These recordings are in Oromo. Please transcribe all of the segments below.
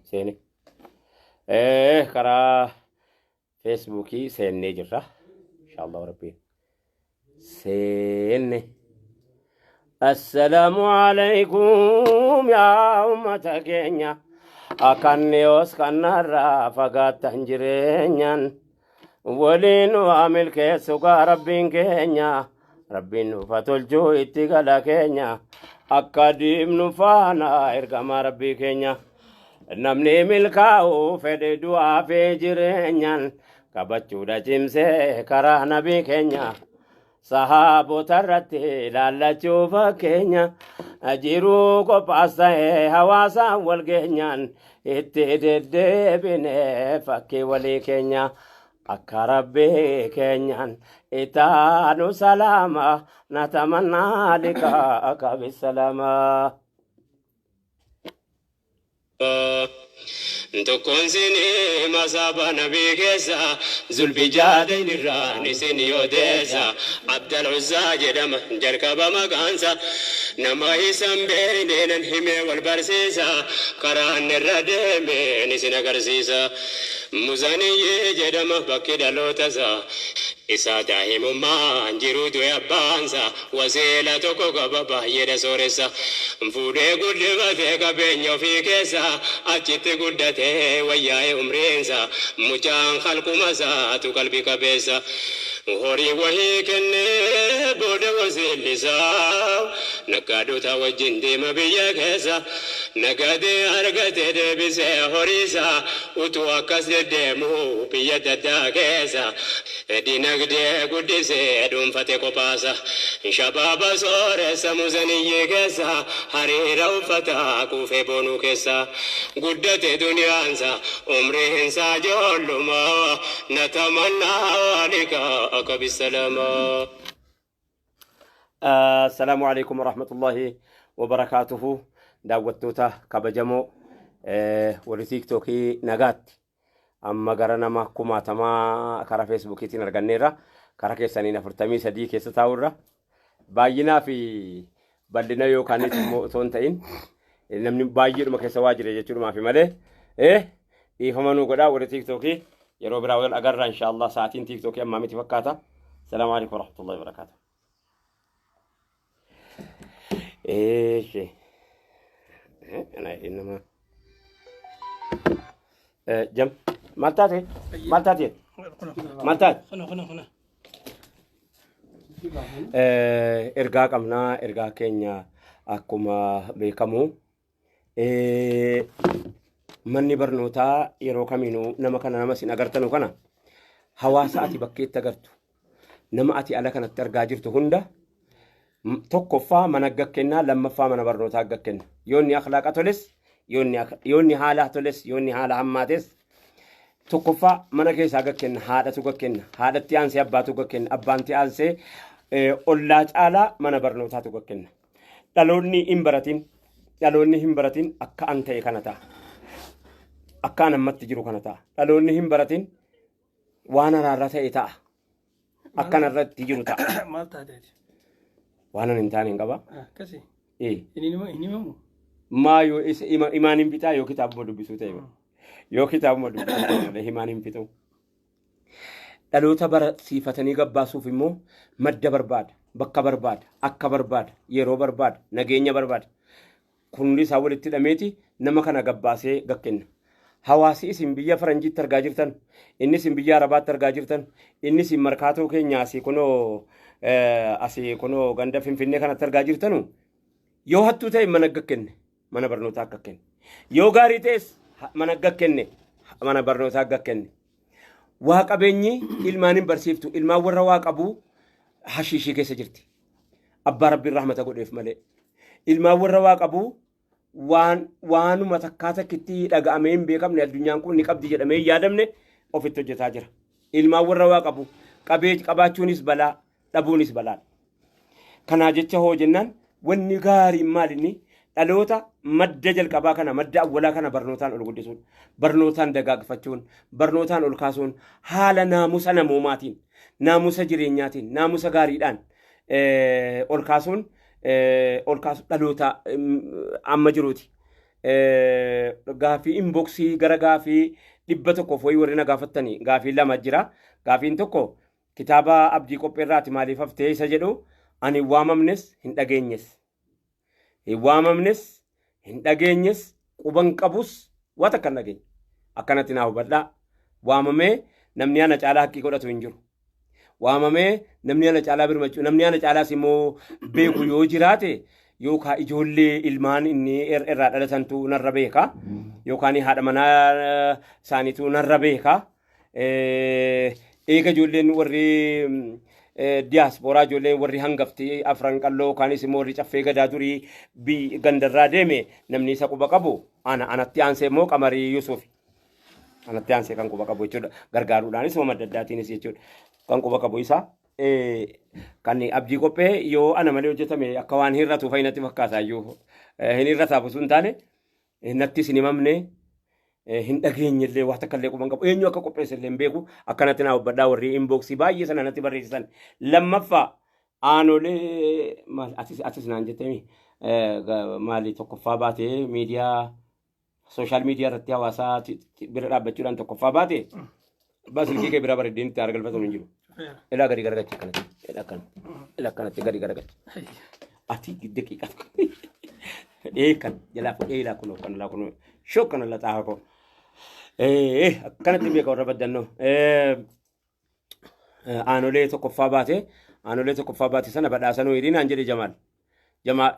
Seene. Karaa Feesbuukii seennee jirra. Inshaallah Rabbiin. Seenne. Assalaamu alaikum yaa ummata keenya. Akkan yoos kanarraa fagaattan jireenyaan. Waliin waa milkeessu gaa Rabbiin keenya. Rabbiin nuuf haa tolchuu itti gala keenya. Akka diimnu faana ergama Rabbii keenya. Namni milkaa'uu fedhe du'aa fi jireenyaan qabachuudha cimsee karaa nabii keenya. Sahaabota irratti ilaallachuu fakkeenya jiruu qophaas ta'ee hawaasaan wal geenyaan itti deddeebine fakkii walii keenya akka Rabbii keenyaan itaanu salaama natamannaa liqaaka bisalaama. Tokkoon sinii masaaba nabii keessa Zulbijaadayn irraan isin odeessa. Abdal Uzzaa jedhama jalqaba maqaansa. Nama isan beekne nan himee wal barsiisa. Karaan irra deemeen isin agarsiisa. Muzaniyyii jedhama bakki dhalootasaa. Isaa daa'imummaan jiruu du'e abbaansa. Wasiila tokko qaba baay'eedha sooressa. Fuudhee guddifatee qabeenya ofii keessa achitti guddatee wayyaa'ee umriinsa. Mucaan halkuma isaatu qalbii qabeessa. Horii wahii kennee booda wasiillisaa. Naggaadota wajjin deema biyya keessa. Nagadee argatee deebisee horiisa. Utuu akkas deddeemu biyya adda addaa keessa. Dinagdee guddisee dhuunfate kophaasa. Shabaaba sooressa Muzaniyyii keessa hariira uffata kuufee boonuu keessa. Guddate duniyaansa umriinsaa ijoolluma natamannaa liqaaka bisalaama. Assalaamu alaikum warahmatullahi wabarakaatuhu. Daawwattoota kabajamoo warri Tiiktookii nagaatti. Amma gara nama kumaatamaa karaa Feesbuukiitiin arganneerra. Karaa keessaniin 43 keessa taa'urra. Baay'inaa fi bal'ina yookaanis immoo otoo hin ta'in namni baay'eedhuma keessa waa jira jechuudhumaaf malee dhiifama nuu godhaa warri Tiiktookii yeroo biraa wal agarra inshaallah. Sa'aatiin Tiiktookii ammaa miti fakkaata. Salaamu alaikum warahmatullahi wabarakatuh. Eeshi. Ana nama. Jam. Maal taate? Maal taate? Maal taate? Kuna kuna kuna. Ergaa qabnaa. Ergaa keenya akkuma beekamu manni barnootaa yeroo kamiinuu nama kana nama isin agartanu kana hawaasa ati bakkeetti agartu nama ati ala kanatti argaa jirtu hunda tokkoffaa mana gakkennaa, lammaffaa mana barnootaa gakkenna. Yoo inni akhlaaqa toles, yoo inni haala toles, yoo inni haala hammaates, tokkoffaa mana keessaa gakkenna, haadhatu gakkenna, haadhatti aansee abbaatu gakkenna, abbaanti aansee ollaa caalaa mana barnootaatu gakkenna. Dhaloonni hin baratin, dhaloonni hin baratin akka an ta'e kana ta'a. Akka an ammatti jiru kana ta'a. Dhaloonni hin baratin waan araarra ta'e ta'a. Akka irratti jiru ta'a. Maal taateeti? Waan an hin taane hin qaba. Akkasi. Hin himamu? Maa yoo isa himaan hin fixaa yoo kitaabuma dubbisuu ta'e. Yoo kitaabuma dubbisuu ta'e malee himaan hin fixu. Dhaloota barsiifatanii gabbaasuuf immoo madda barbaada, bakka barbaada, akka barbaada, yeroo barbaada, nageenya barbaada. Kun hundi isaa walitti hidhameeti nama kana gabbaasee gakkenna. Hawaasi isin biyya faranjiitti argaa jirtan, inni isin biyya Arabaatti argaa jirtan, inni isin markaatoo keenya asii kunoo ganda Finfinnee kanatti argaa jirtanu yoo hattuu ta'e mana gakkenne, mana barnootaa akka kenne. Yoo gaarii ta'es mana gakkenne, mana barnootaa akka kenne. Waa qabeenyi ilmaan hin barsiiftu, ilmaan warra waa qabuu hashiishii keessa jirti. Abbaa Rabbiin rahmata godheef malee. Ilmaan warra waa qabuu waan waanuma takkaa takkitti dhaga'amee hin beekamne addunyaan kun ni qabdi jedhamee hin yaadamne ofitti hojjetaa jira. Ilmaan warra waa qabu qabee qabaachuunis balaa, dhabuunis balaadha. Kanaa jecha hoo jennaan wanni gaariin maal inni dhaloota madda jalqabaa kana, madda awwalaa kana barnootaan ol guddisuun, barnootaan dagaagfachuun, barnootaan ol kaasuun, haala naamusa namoomaatiin, naamusa jireenyaatiin, naamusa gaariidhaan ol kaasuun ol kaasu dhaloota amma jiruuti. Gaafii inboxii gara gaafii 100 wayii warri na gaafattanii gaafii lama jira. Gaafiin tokko kitaaba Abdii Qopheerraati maaliif haftee isa jedhu, ani hin waamamnes hin dhageenyes. Hin waamamnes hin dhageenyes, quban qabus, waa takka hin dhageenye. Akkanatti naa hubadhaa. Waamamee namni ana caalaa haqqii godhatu hin jiru. Waamamee namni ana caalaa birmachuu, namni ana caalaas immoo beeku yoo jiraate, yookaan ijoollee ilmaan inni irraa dhalatantu narra beeka, yookaan haadha manaa isaaniitu narra beeka. Eega ijoolleen warri diyaaspooraa, ijoolleen warri hangafti Afran Qalloo yookaanis immoo warri Caffee Gadaa durii gandarraa deeme, namni isa quba qabu ana. Anatti aansee immoo Qamarii Yusuf. Anatti aansee kan quba qabu jechuudha. Gargaaruudhaanis waan adda addaatiinis jechuudha. Kan quba qabu isa. Kan Abdii Qophee yoo ana malee hojjetame akka waan hir'atu fa'i natti fakkaata iyyuu. Hin hir'ataaf osoo hin taane, nattis hin himamne, hin dhageenye illee, waa takka illee quban qabu. Eenyu akka qopheesse illee hin beeku. Akkanatti naa hubbadhaa warri inboxii baay'ee sana natti barreessisan. Lammaffaa, aanolee maal atis naan jettemi, maali, tokkoffaa baatee miidiyaa social media irratti hawaasaa bira dhaabbachuudhaan tokkoffaa baate, abbaa silkii kee biraa bareeddeen itti argalfatan hin jiru. Ilaa gadi garagalchi akkanatti. Ilaa akkanatti. Ilaa akkanatti gadi garagalchi. Ati daqiiqaa tokko. Ee, kan jalaa fuudhee, ilaa kunoo kan ilaa kunoo shoo kana laxaa koo. Ee, akkanatti beeka warra baddannoo. Aanolee tokkoffaa baate, aanolee tokkoffaa baate sana badhaasa nuu hirii naan jedhe Jamaal. Jamaal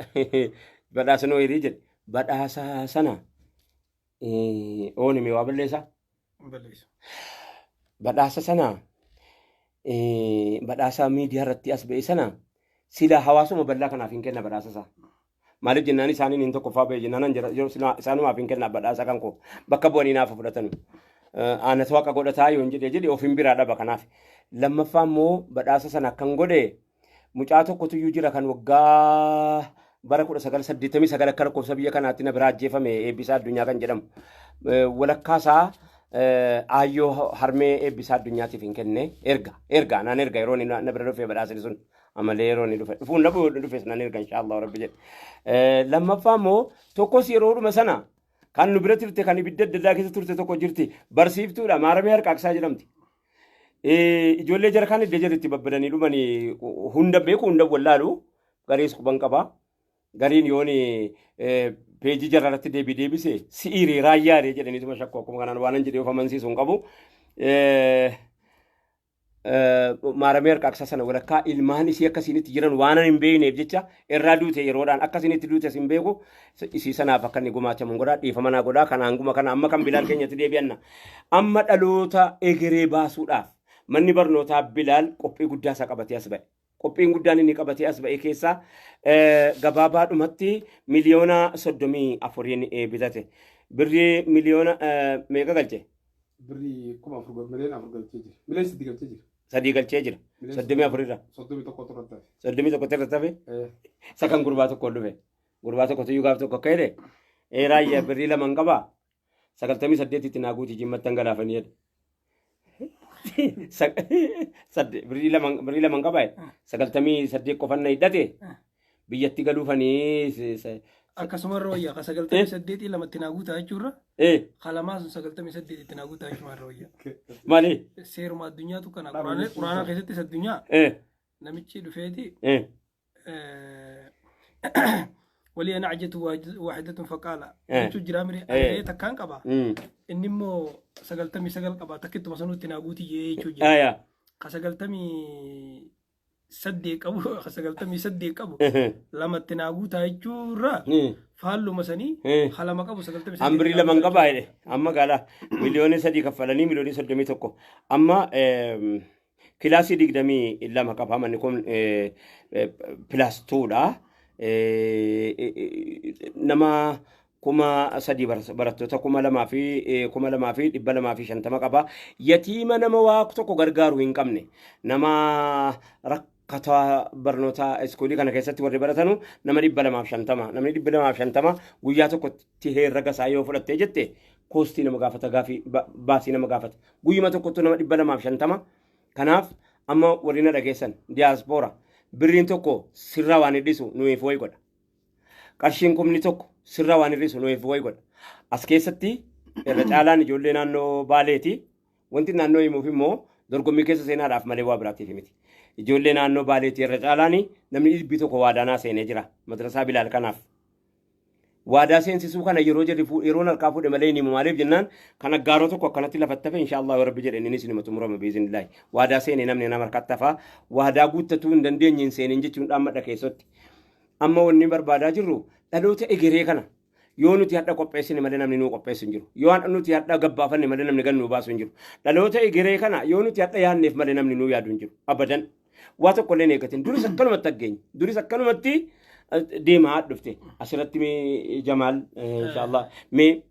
badhaasa nuu hirii jedhe. Badhaasa sana oon hime waa balleessaa. Balleessa. Badhaasa sana, badhaasa miidiyaa irratti as ba'e sana, sila hawaasuma bal'aa kanaaf hin kenna badhaasa isaa. Maaliif jennaan, isaaniin hin tokkoffaa ba'e jennaan an jira isaanumaaf hin kenna badhaasa kan koo, bakka bu'anii naaf fudhatanu. Aanatu haqa godhataa yoon jedhe jedhe of hin biraa dhaba kanaaf. Lammaffaa immoo badhaasa sana akkan godhe, mucaa tokkotu iyyuu jira kan waggaa bara 1989 akka lakkoofsa biyya kanaatti na biraa ajjeefame, Eebbisaa Addunyaa kan jedhamu. Walakkaa isaa aayyoo harmee Eebbisaa Addunyaatiif hin kenne, erga naan erga yeroo inni na bira dhufe badhaasni sun amalee yeroo inni dhufe dhufuun dhabu dhufe nan erga, inshaallah rabbi jedhe. Lammaffaa immoo tokkos yeroodhuma sana kan nu bira turte, kan ibidda adda addaa keessa turte tokko jirti, barsiiftuudha, Maaramee Harqaaqsaa jedhamti. Ijoollee jara kan iddoo jirti babbadanii dhumanii hunda beeku, hunda wallaalu, gariis quban qaba. Gariin yoon peejii jara irratti deebii deebise si'iiree raayyaaree jedhaniituma shakku, akkuma kanaan waan hin jedhee of amansiisu hin qabu. Maaramee Harqaaqsaa sana walakkaa ilmaan isii akkasiinitti jiran waan hin beekneef jecha, irraa duute yeroodhaan akkasinitti duutes hin beeku, isii sanaaf akka inni gumaachamu godhaa, dhiifama naa godhaa. Kanaan guma kana amma kan Bilaal keenyatti deebi'anna. Amma dhaloota egeree baasuudhaaf manni barnootaa Bilaal qophii guddaa isaa qabatee as ba'e. Qophiin guddaan inni qabatee as ba'e keessaa gabaabaadhumatti 34,000,000 bitate. Birrii miliyoona meeqa galche? Birrii 4,000, 4 miliyoona galchee jira. 3 miliyoona galchee jira. Sadii galchee jira. 34 irra. 31 irratti hafe. 31 irratti hafe. Isa kan gurbaa tokko dhufe. Gurbaa tokko iyyuu gaaf tokko akka jedhe, ee raayyaa, birrii lama hin qabaa. 98tti naa guuti, jimmattan galaafanii jedhe. Birrii lama hin qabaa. 98 qofan na hidhate. Biyyatti galuufanii. Akkasuma irra wayyaa ka 98 lamatti naa guutaa jechuurra, ka lamaa sun 98tti naa guutaa jechuudha irra wayyaa. Maali? Seeruma addunyaatu kana quraana keessattis addunyaa namichi dhufeeti ولي نعجة واحدة فقال jechuu jira mire, ani takkaan qaba, inni immoo 99 qaba, takkituma sanuutti naa guuti jechuu jira. Ka 98 qabu, ka 98 qabu lamatti naa guutaa jechuurra, faalluma sanii ka lama qabu 98. An birrii lama hin qabaa jedhe. Amma gaala 3 miliyoona kaffalanii 31 miliyoona. Amma kilaasii 22 qaba manni kun, plus twodha. Nama 3,000, barattoota 2,250 qaba. Yatiima, nama waa tokko gargaaru hin qabne, nama rakkataa, barnoota iskuulii kana keessatti warri baratanu nama 250. Namni 250 guyyaa tokkotti herraga isaa yoo fudhattee jette, costii nama gaafata, gaafii baasii nama gaafata. Guyyuma tokkotti nama 250. Kanaaf amma warri na dhageessan diyaaspoora, birriin tokko sirraa waan hidhisu nuyiif wayi godha. Qarshiin 1,000 Sirraa waan hir'isu nuuf wayi godha. As keessatti irra caalaan ijoollee naannoo Baaleeti. Wanti naannoo himuuf immoo dorgommii keessa seenaadhaaf malee waa biraatiif miti. Ijoollee naannoo Baaleeti irra caalaan namni 100 waadaanaa seenee jira madrasaa Bilaal kanaaf. Waadaa seensisuu kana yeroo jedhi yeroon harkaa fuudhe malee hin himu maaliif jennaan kan aggaaroo tokko akkanatti lafatti hafe inshaallah yoo rabbi jedhe innis nima xumurama biizinillaahi. Waadaa seenee namni nama harkatti hafaa waadaa guuttatuu hin dandeenye hin seenin jechuun dhaammadha keessatti. Amma wanni barbaadaa jirru dhaloota egeree kana yoo nuti hadha qopheessine malee namni nuu qopheessu hin jiru. Yoo nuti hadha gabbaafanne malee namni gad nuu baasu hin jiru. Dhaloota egeree kana yoo nuti hadha yaadneef malee namni nuu yaadu hin jiru. Abadan. Waa tokko illee hin eeggatin. Duris akkanumatti aggeenye. Duris akkanumatti deemaa dhufte. Asirratti mee Jamaal inshaallah mee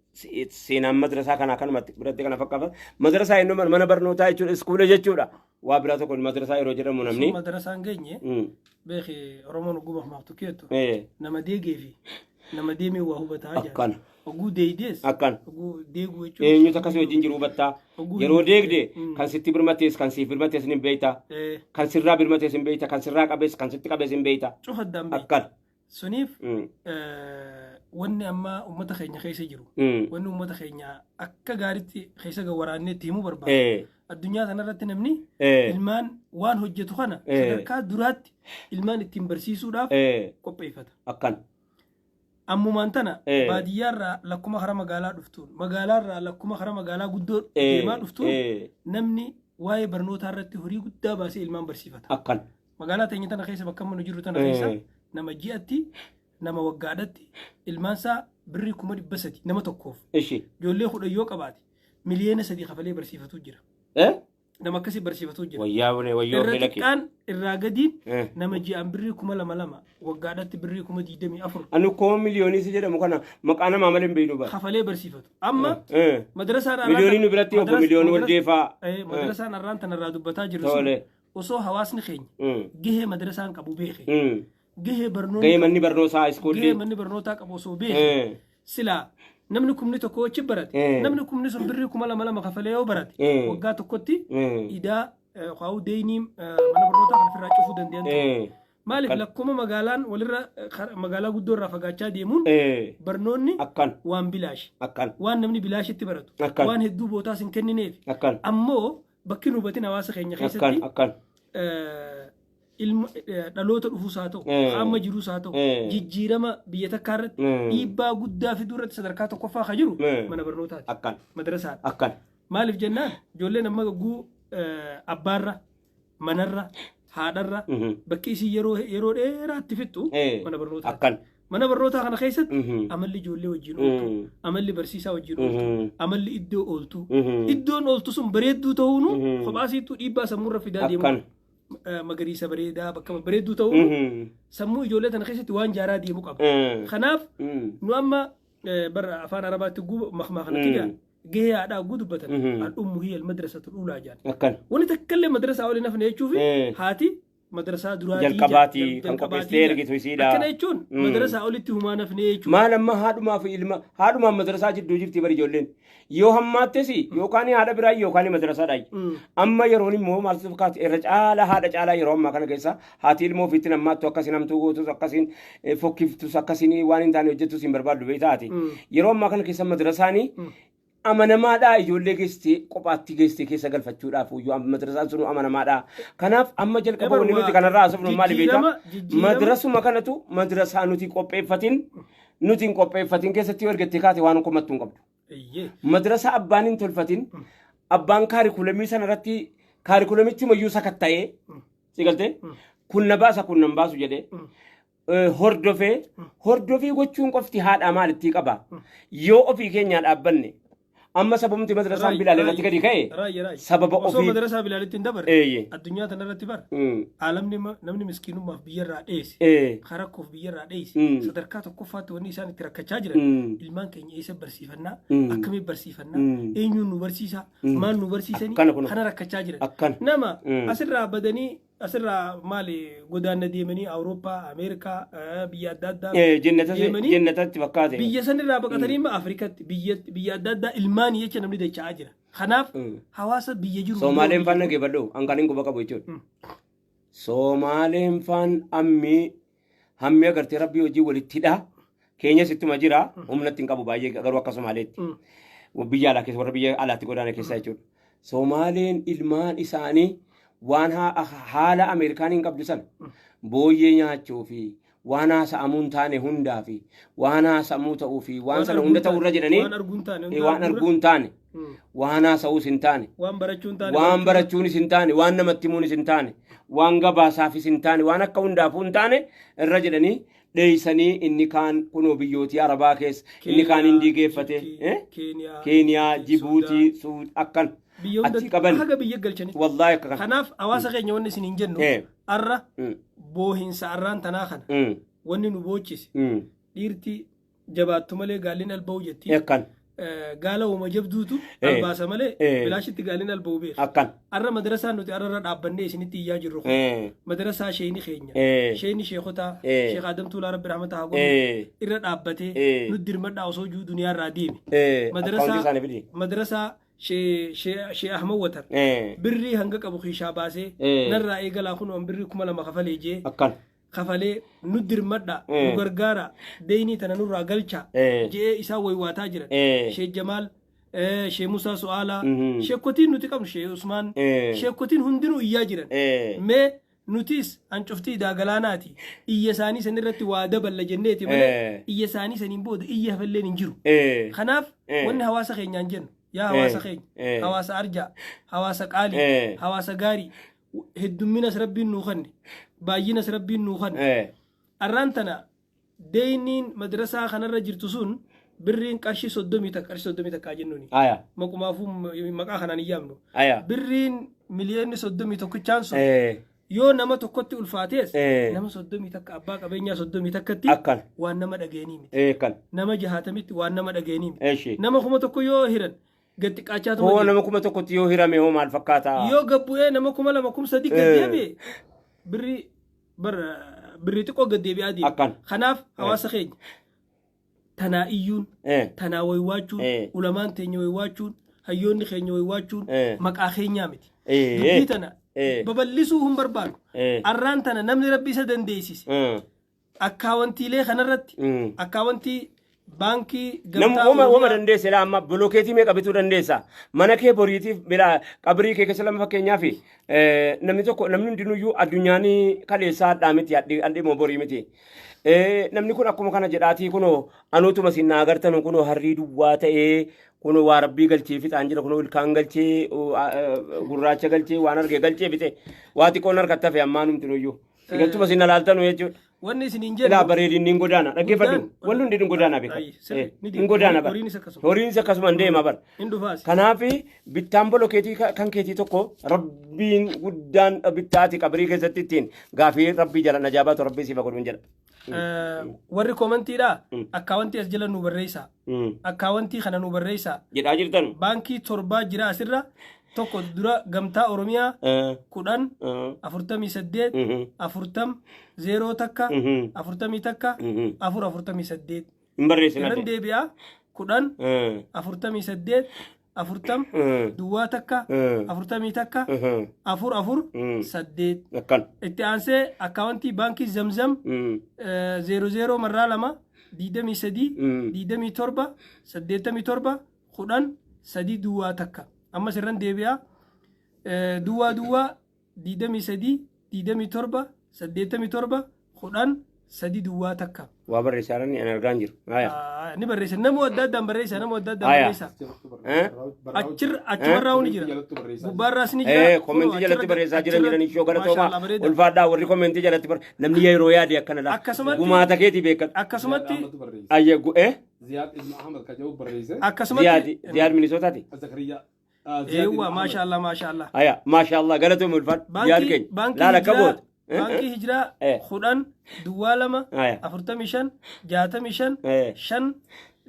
seenaan madrasaa kanaa kanumatti biratti kana fakkaata. Madrasaa inni mana barnootaa jechuudha iskuula jechuudha. Waa biraa tokko madrasaa yeroo jedhamu namni. Madrasaan geenye beeki Oromoon oguu mahmaaftu keettu nama deegee fi nama deemee waa hubataa jira. Akkana. Oguu deeydees. Akkana. Oguu deeguu jechuun. Eenyutu akkasii wajjin jiru hubattaa. Oguu Yeroo deegde kan sitti birmatees kan siif birmatees ni beekta. Kan sirraa birmatees hin beekta. Kan sirraa qabees kan sitti qabees hin beekta. Cufa addaan beekta. Akkana. Suniif wanni amma uummata keenya keessa jiru. Wanni uummata keenya akka gaariitti keessa waraannee itti himuu barbaada. Addunyaa kanarratti namni ilmaan waan hojjetu kana sadarkaa duraatti ilmaan ittiin barsiisuudhaaf qopheeffata. Akkana. Ammumaan tana baadiyyaarraa lakkuma kara magaalaa dhuftuun magaalaarraa lakkuma kara magaalaa guddoo deemaa dhuftuun namni waa'ee barnootaa irratti horii guddaa baasee ilmaan barsiifata. Akkana. Magaalaa teenya tana keessa bakka amma nu jirru tana keessa nama ji'atti nama waggaadhatti ilmaansaa birrii 300,000 nama tokkoof ijoollee 10 yoo qabaate 3 miliyoona kafalee barsiifatu jira. Nama akkasii barsiifatu jira. Wayyaa bune wayyoo Irra laki. xiqqaan irraa gadiin nama ji'aan birrii 2,000 waggaadhatti birrii 24,000 Anu koo miliyoonii si jedhamu kana maqaa namaa malee hin beeknu bara. kafalee barsiifatu. Amma madrasaan arraan Miliyoonii nu biratti obbo miliyoonii wal deefaa. Madrasaan arraan tanarraa dubbataa jirru sun osoo hawaasni keenya gahee madrasaan qabu beeke gahee barnoonni Gahee manni barnootaa gahee iskuulli. manni barnootaa qabu osoo beeke silaa namni kumni tokko achi barate namni kumni sun birrii 2,000 kafalee yoo barate waggaa tokkotti idaa kaa'uu deeyinii mana barnootaa kan ofirraa cufuu danda'an ture. Maaliif lakkuma magaalaan walirra magaalaa guddoo irraa fagaachaa deemuun barnoonni Akkan. waan bilaashi Akkan. waan namni bilaashitti baratu Akkan. waan hedduu bootaas hin kennineef Akkan. ammoo bakki nu hubatin hawaasa keenya Akkan. keessatti Akkan. Ilma dhaloota dhufuus haa ta'u amma jiruus haa ta'u jijjiirama biyya takkaa irratti dhiibbaa guddaa fiduu irratti sadarkaa tokkoffaa kan jiru mana barnootaati Akkan. madrasaadha. Akkan. Maaliif jennaan ijoolleen amma gagguu abbaarra manarra haadharra bakki isii yeroo dheeraatti fixxu mana barnootaati. Akkan. Mana barnootaa kana keessatti amalli ijoollee wajjin ooltu, amalli barsiisaa wajjin ooltu, amalli iddoo ooltu. Iddoon ooltu sun bareedduu ta'uunu kophaasiittuu dhiibbaa sammuurra fidaa deemu. Akkan. Magariisa bareedaa bakka bareedduu ta'uunu sammuu ijoollee tana keessatti waan jaaraa deemu qaba. Kanaaf nu amma bara afaan arabaatti guba makmaa kanatti jaa gahee haadhaa guu dubbatan al-ummu hiya al-madrasatu al-uulaa jaan. Akkan. Wanni takka illee madrasaa waliin hafne jechuufi haati madrasaa duraatii Jalqabaatii kan qopheessitee ergitu isiidha. Akkana jechuun madrasaa olitti humaan hafne jechuudha. Maal amma haadhumaa fi ilma haadhumaan madrasaa jidduu jirti bari ijoolleen. Yoo hammaattes yookaan haadha biraa yookaan madrasaadha. Amma yeroon immoo maaltu fakkaata irra caalaa haadha caalaa yeroo ammaa kana keessa haati ilmoo ofiitti nammaattu akkasiin hamtuu gootus akkasiin fokkiftus akkasiin waan hin taane hojjettus hin barbaaddu beektaa haati. Yeroo ammaa kana keessa madrasaanii amanamaadha ijoollee geessitee kophaatti geessitee keessa galfachuudhaaf iyyuu madrasaan sun amanamaadha. Kanaaf amma jalqaba wanni nuti kanarraa haasofnu maali beektaa? Madrasuma kanatu madrasaa nuti qopheeffatin nuti hin qopheeffatin keessatti yoo ergattee kaate waan komattuu hin qabdu. Madrasaa abbaan hin tolfatin abbaan kaarikulamii sana irratti kaarikulamichi mayyuu sakatta'ee si galtee kun na baasa kun nan baasu jedhee hordofee hordofii gochuun qofti haadhaa maalittii qaba yoo ofii keenyaa dhaabbanne amma sababumti madrasaan Bilaal irratti gadi ka'e sababa Osoo ofii madrasaa Bilaalitti hin dabarre addunyaa tanarratti bara aalamni namni miskiinummaaf biyyarraa dheesse karakkoof biyyarraa dheesse sadarkaa tokkoffaatti wanni isaan itti rakkachaa jiran ilmaan keenya eessa barsiifannaa akkamiin barsiifannaa eenyuun nu barsiisaa maal nu barsiisanii Akkana kunoo. kana rakkachaa jiran Akkana. nama asirraa badanii asirraa maali godaanna deemanii Awurooppaa Ameerikaa biyya adda addaa deemanii Jennatatti fakkaate. biyya sanirraa baqatanii immoo Afrikatti biyya adda addaa ilmaanii jecha namni dacha'aa jira. Kanaaf hawaasa biyya jiru. Soomaaleen faan dhageeffadhu hanqaniin quba qabu jechuudha. Soomaaleen faan ammi hammi agartee rabbii hojii walitti hidhaa Keenyas ittuma jira, humnatti hin qabu baay'ee garuu akka Somaaleetti. Biyya alaa keessa, warra biyya alaatti godaana keessa jechuudha. Somaaleen ilmaan isaanii waan haala Ameerikaan hin qabdu sana booyyee nyaachuu fi waan haasa'amuu hin taane hundaa fi waan haasa'amuu ta'uu fi waan sana hunda ta'uu irra jedhanii, waan arguun taane, waan arguu hin taane, waan haasa'uus hin taane, waan barachuun taane, waan barachuunis hin taane, waan namatti himuunis hin taane, waan gabaasaafis hin taane, waan akka hundaafuu hin taane irra jedhanii dheeysanii, inni kaan kunoo biyyootii Arabaa keessa, inni kaan Hindii geeffate, Keeniyaa, Keeniyaa, Jibuutii, Suud akkan biyya achi hundatti qaban. Haga biyya galchanitti. Wallaahi akka kana. Kanaaf hawaasa keenya wanni isin hin jennu, arra boohinsa arraan tanaa kana wanni nu boochise, dhiirti jabaattu malee gaalliin alba'u jetti. Akkan. Gaala uuma jabduutu albaasa malee bilaashitti gaaliin alba'u beeka. Akkan. Arra madarasaan nuti arra irra dhaabbannee isinitti iyyaa jirru kun madarasaa sheeyni keenya, sheeyni sheekotaa, Sheekh Adam Tuulaa, Rabbi rahmata haa godhu, irra dhaabbatee nu dirmadhaa osoo juu duniyaa irraa deeme. Akkaawuntii isaanii fidi. Madarasaa Shee Ahmad Watar birrii hanga qabu kiishaa baasee narraa eegalaa, kun birrii 2000 kafalee jee Akkan. kafalee nu dirmadha, nu gargaara, deynii tana nurraa galcha je'ee isaan waywaataa jiran. Shee Jamaal, Shee Musaa Su'aalaa, sheekotiin nuti qabnu, Shee Usmaan, sheekotiin hundinuu iyyaa jiran. Mee nutis hancuftii idaa galaanaati, iyya isaanii san irratti waa daballa jenneeti malee iyya isaanii saniin booda iyya hafalleen hin jiru. Kanaaf wanni hawaasa keenyaan jennu, yaa hawaasa keenya, hawaasa arjaa, hawaasa qaalii, hawaasa gaarii, heddumminas Rabbiin nuu kanne, baay'inas Rabbiin nuu kanne, arraan tana deeyniin madrasaa kanarra jirtu sun birriin qarshii 31, qarshii 31 jennuuni. Aya. Maqumaafuu maqaa kanaan hin yaamnu. Aya. Birriin miliyoonni 31n sun yoo nama tokkotti ulfaatees, nama 31, abbaa qabeenyaa 31tti Akkan. waan nama dhageenii miti. Kan. Nama 60tti waan nama dhageenii miti. Eshi. Nama 1000 yoo hiran gad xiqqaachaatuma Hoo deema. nama 1000tti yoo hirame hoo maal fakkaata? Yoo gabbu'ee nama 2000, 3000 gad deebi'e, birrii bar birrii xiqqoo gad deebi'aa deema. Akkan. Kanaaf hawaasa keenya, tanaa iyyuun, tanaa waywaachuun, ulamaan teenya waywaachuun, hayyoonni keenya waywaachuun maqaa keenyaa miti. Dubbii tana babal'isuu hin barbaadu. Arraan tana namni Rabbi isa dandeessise akkaawwantiilee kanarratti, akkaawwantii baankii Nam Gamtaa wama wama Oromiyaa dandeesse laa, amma bolookeetii meeqa bituu dandeessa? Mana kee boriitiif bilaa qabrii kee keessa lama, fakkeenyaaf namni tokko, namni hundinuyyuu addunyaan kaleessaa hadhaa miti, hadhi immoo borii miti. Namni kun akkuma kana jedhaatii, kunoo anuutuma isin naa agartanu, kunoo harrii duwwaa ta'ee, kunoo waa Rabbii galchee fixaan jira, kunoo ilkaan galchee, gurraacha galchee, waan argee galchee fixe, waa xiqqoon harkatti hafe ammaa numtinuyyuu. Galchuma isin alaaltanu jechuudha. Wanni isin hin Ilaa jennu bareedinni hin godaana, dhaggeeffadhu. Guddaan- Wanni hundi hin godaana beeka. Ayi, sirri, ni Hin deema. godaana bara. Horiinis akkasuma. Horiinis akkasuma hin deema bara. Hin dhufaasi. Kanaaf bittaan bolokeetii kan keetii tokko Rabbiin guddaan bittaati qabrii keessatti ittiin gaafii Rabbii jala najaabaatu Rabbii siif godhuun jedha. Warri koomentiidha, akkaawwantii as jala nu barreessaa. Akkaawwantii kana nu barreessaa. Jedhaa jirtan. Baankii torbaa jira asirra. Tokko dura Gamtaa Oromiyaa, 10 48 40 01 41 4 48. Hin barreessin Irran ate. deebi'aa: 10 48 40 01 41 4 4 8. Akkan. Itti aansee akkaawwantii baankii Zamzam, 0 0 marraa 2 23 27 87 10 3 01. Ammas irran deebi'aa: 00 23 27 87 10 3 01. Waa barreessaa jiran ani argaa hin jiru. Haya. Ni barreessa, nama adda addaan barreessa, nama adda addaan Aya. barreessa. Achirra achumarraa ni jira, gubbaarraas ni jira. Commentii jalatti barreessaa jiran jedhan ishoo Maashaallah, galatoomaa bareeda. ulfaadhaa warri commentii jalatti bar namni yeroo yaade akkana laa gumaata keetii beekan. Akkasumatti Ayye Ziyaad Ibn Ahmad ka jedhu barreesse. Ziyaad Akkasumatti Ziyaad Minisootaati. Zakariyaa. Eewwa, maashaallah, maashaallah. Aya, maashaallah, galatoomi, ulfaadhu Ziyaad Baankii keenya. baankii Laala akka Hijiraa boota. Baankii Hijiraa, 10 02 45 65 5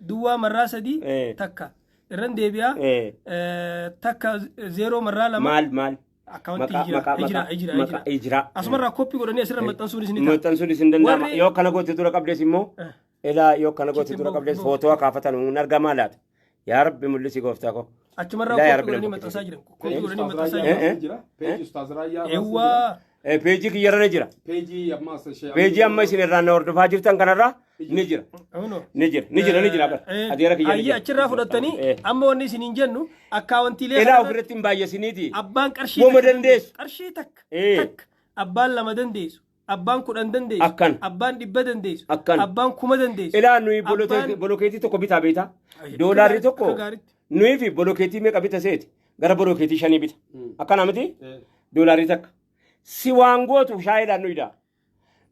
duwwaa marraa 3 1. Irran deebi'aa: 1 0 marraa 2. Maal maal? Akkaawwantii Maqaa Hijiraa maqaa Hijiraa maqaa Hijiraa maqaa Hijiraa. Hijiraa. Asumarraa koppii godhanii asirra maxxansuun isin ta'a. Maxxansuun isin danda'ama. Warri Yoo akkana goote dura qabdees immoo ilaa, yoo akkana goote Achitti dura immoo qabdees footoo akaafatan hin argamaa laata? Yaa Rabbi mul'isi gooftaa koo. Achumarraa Ilaa yaa koppii Rabbi godhanii nama maxxansaa jiran. Koppii Peeji godhanii Ustaaz maxxansaa Raayyaa jiran. Baasii jira. Peeji Ustaaz Raayyaa Baasii jira. Eewwaa. Peejii kiyyarra ni jira. Peejii ammaas ishee. Peejii amma isin irraa na hordofaa jirtan kanarra ni jira. Kunoo. Ni jira. Ni jira ni jira bara. Adeera kiyya ni Ayyee jira. achirraa fudhattanii amma wanni isiniin jennu akkaawwantiilee Ilaa kanarratti ofirratti hin baay'isiniiti. abbaan qarshii Woma takka dandeessu. Qarshii takka takka abbaan lama dandeessu abbaan 10 dandeessu Akkan. abbaan 100 dandeessu Akkan. abbaan 1000 dandeessu. Ilaa nuyi bolokeetii tokko bitaa beektaa? Doolaarri tokko Akka gaariitti. nuyi fi bolokeetii meeqa bita seeti? Gara bolokeetii 5 bita. Akkana miti? Doolaarii takka. Si waan gootu shaayiidhaan nuyi daa.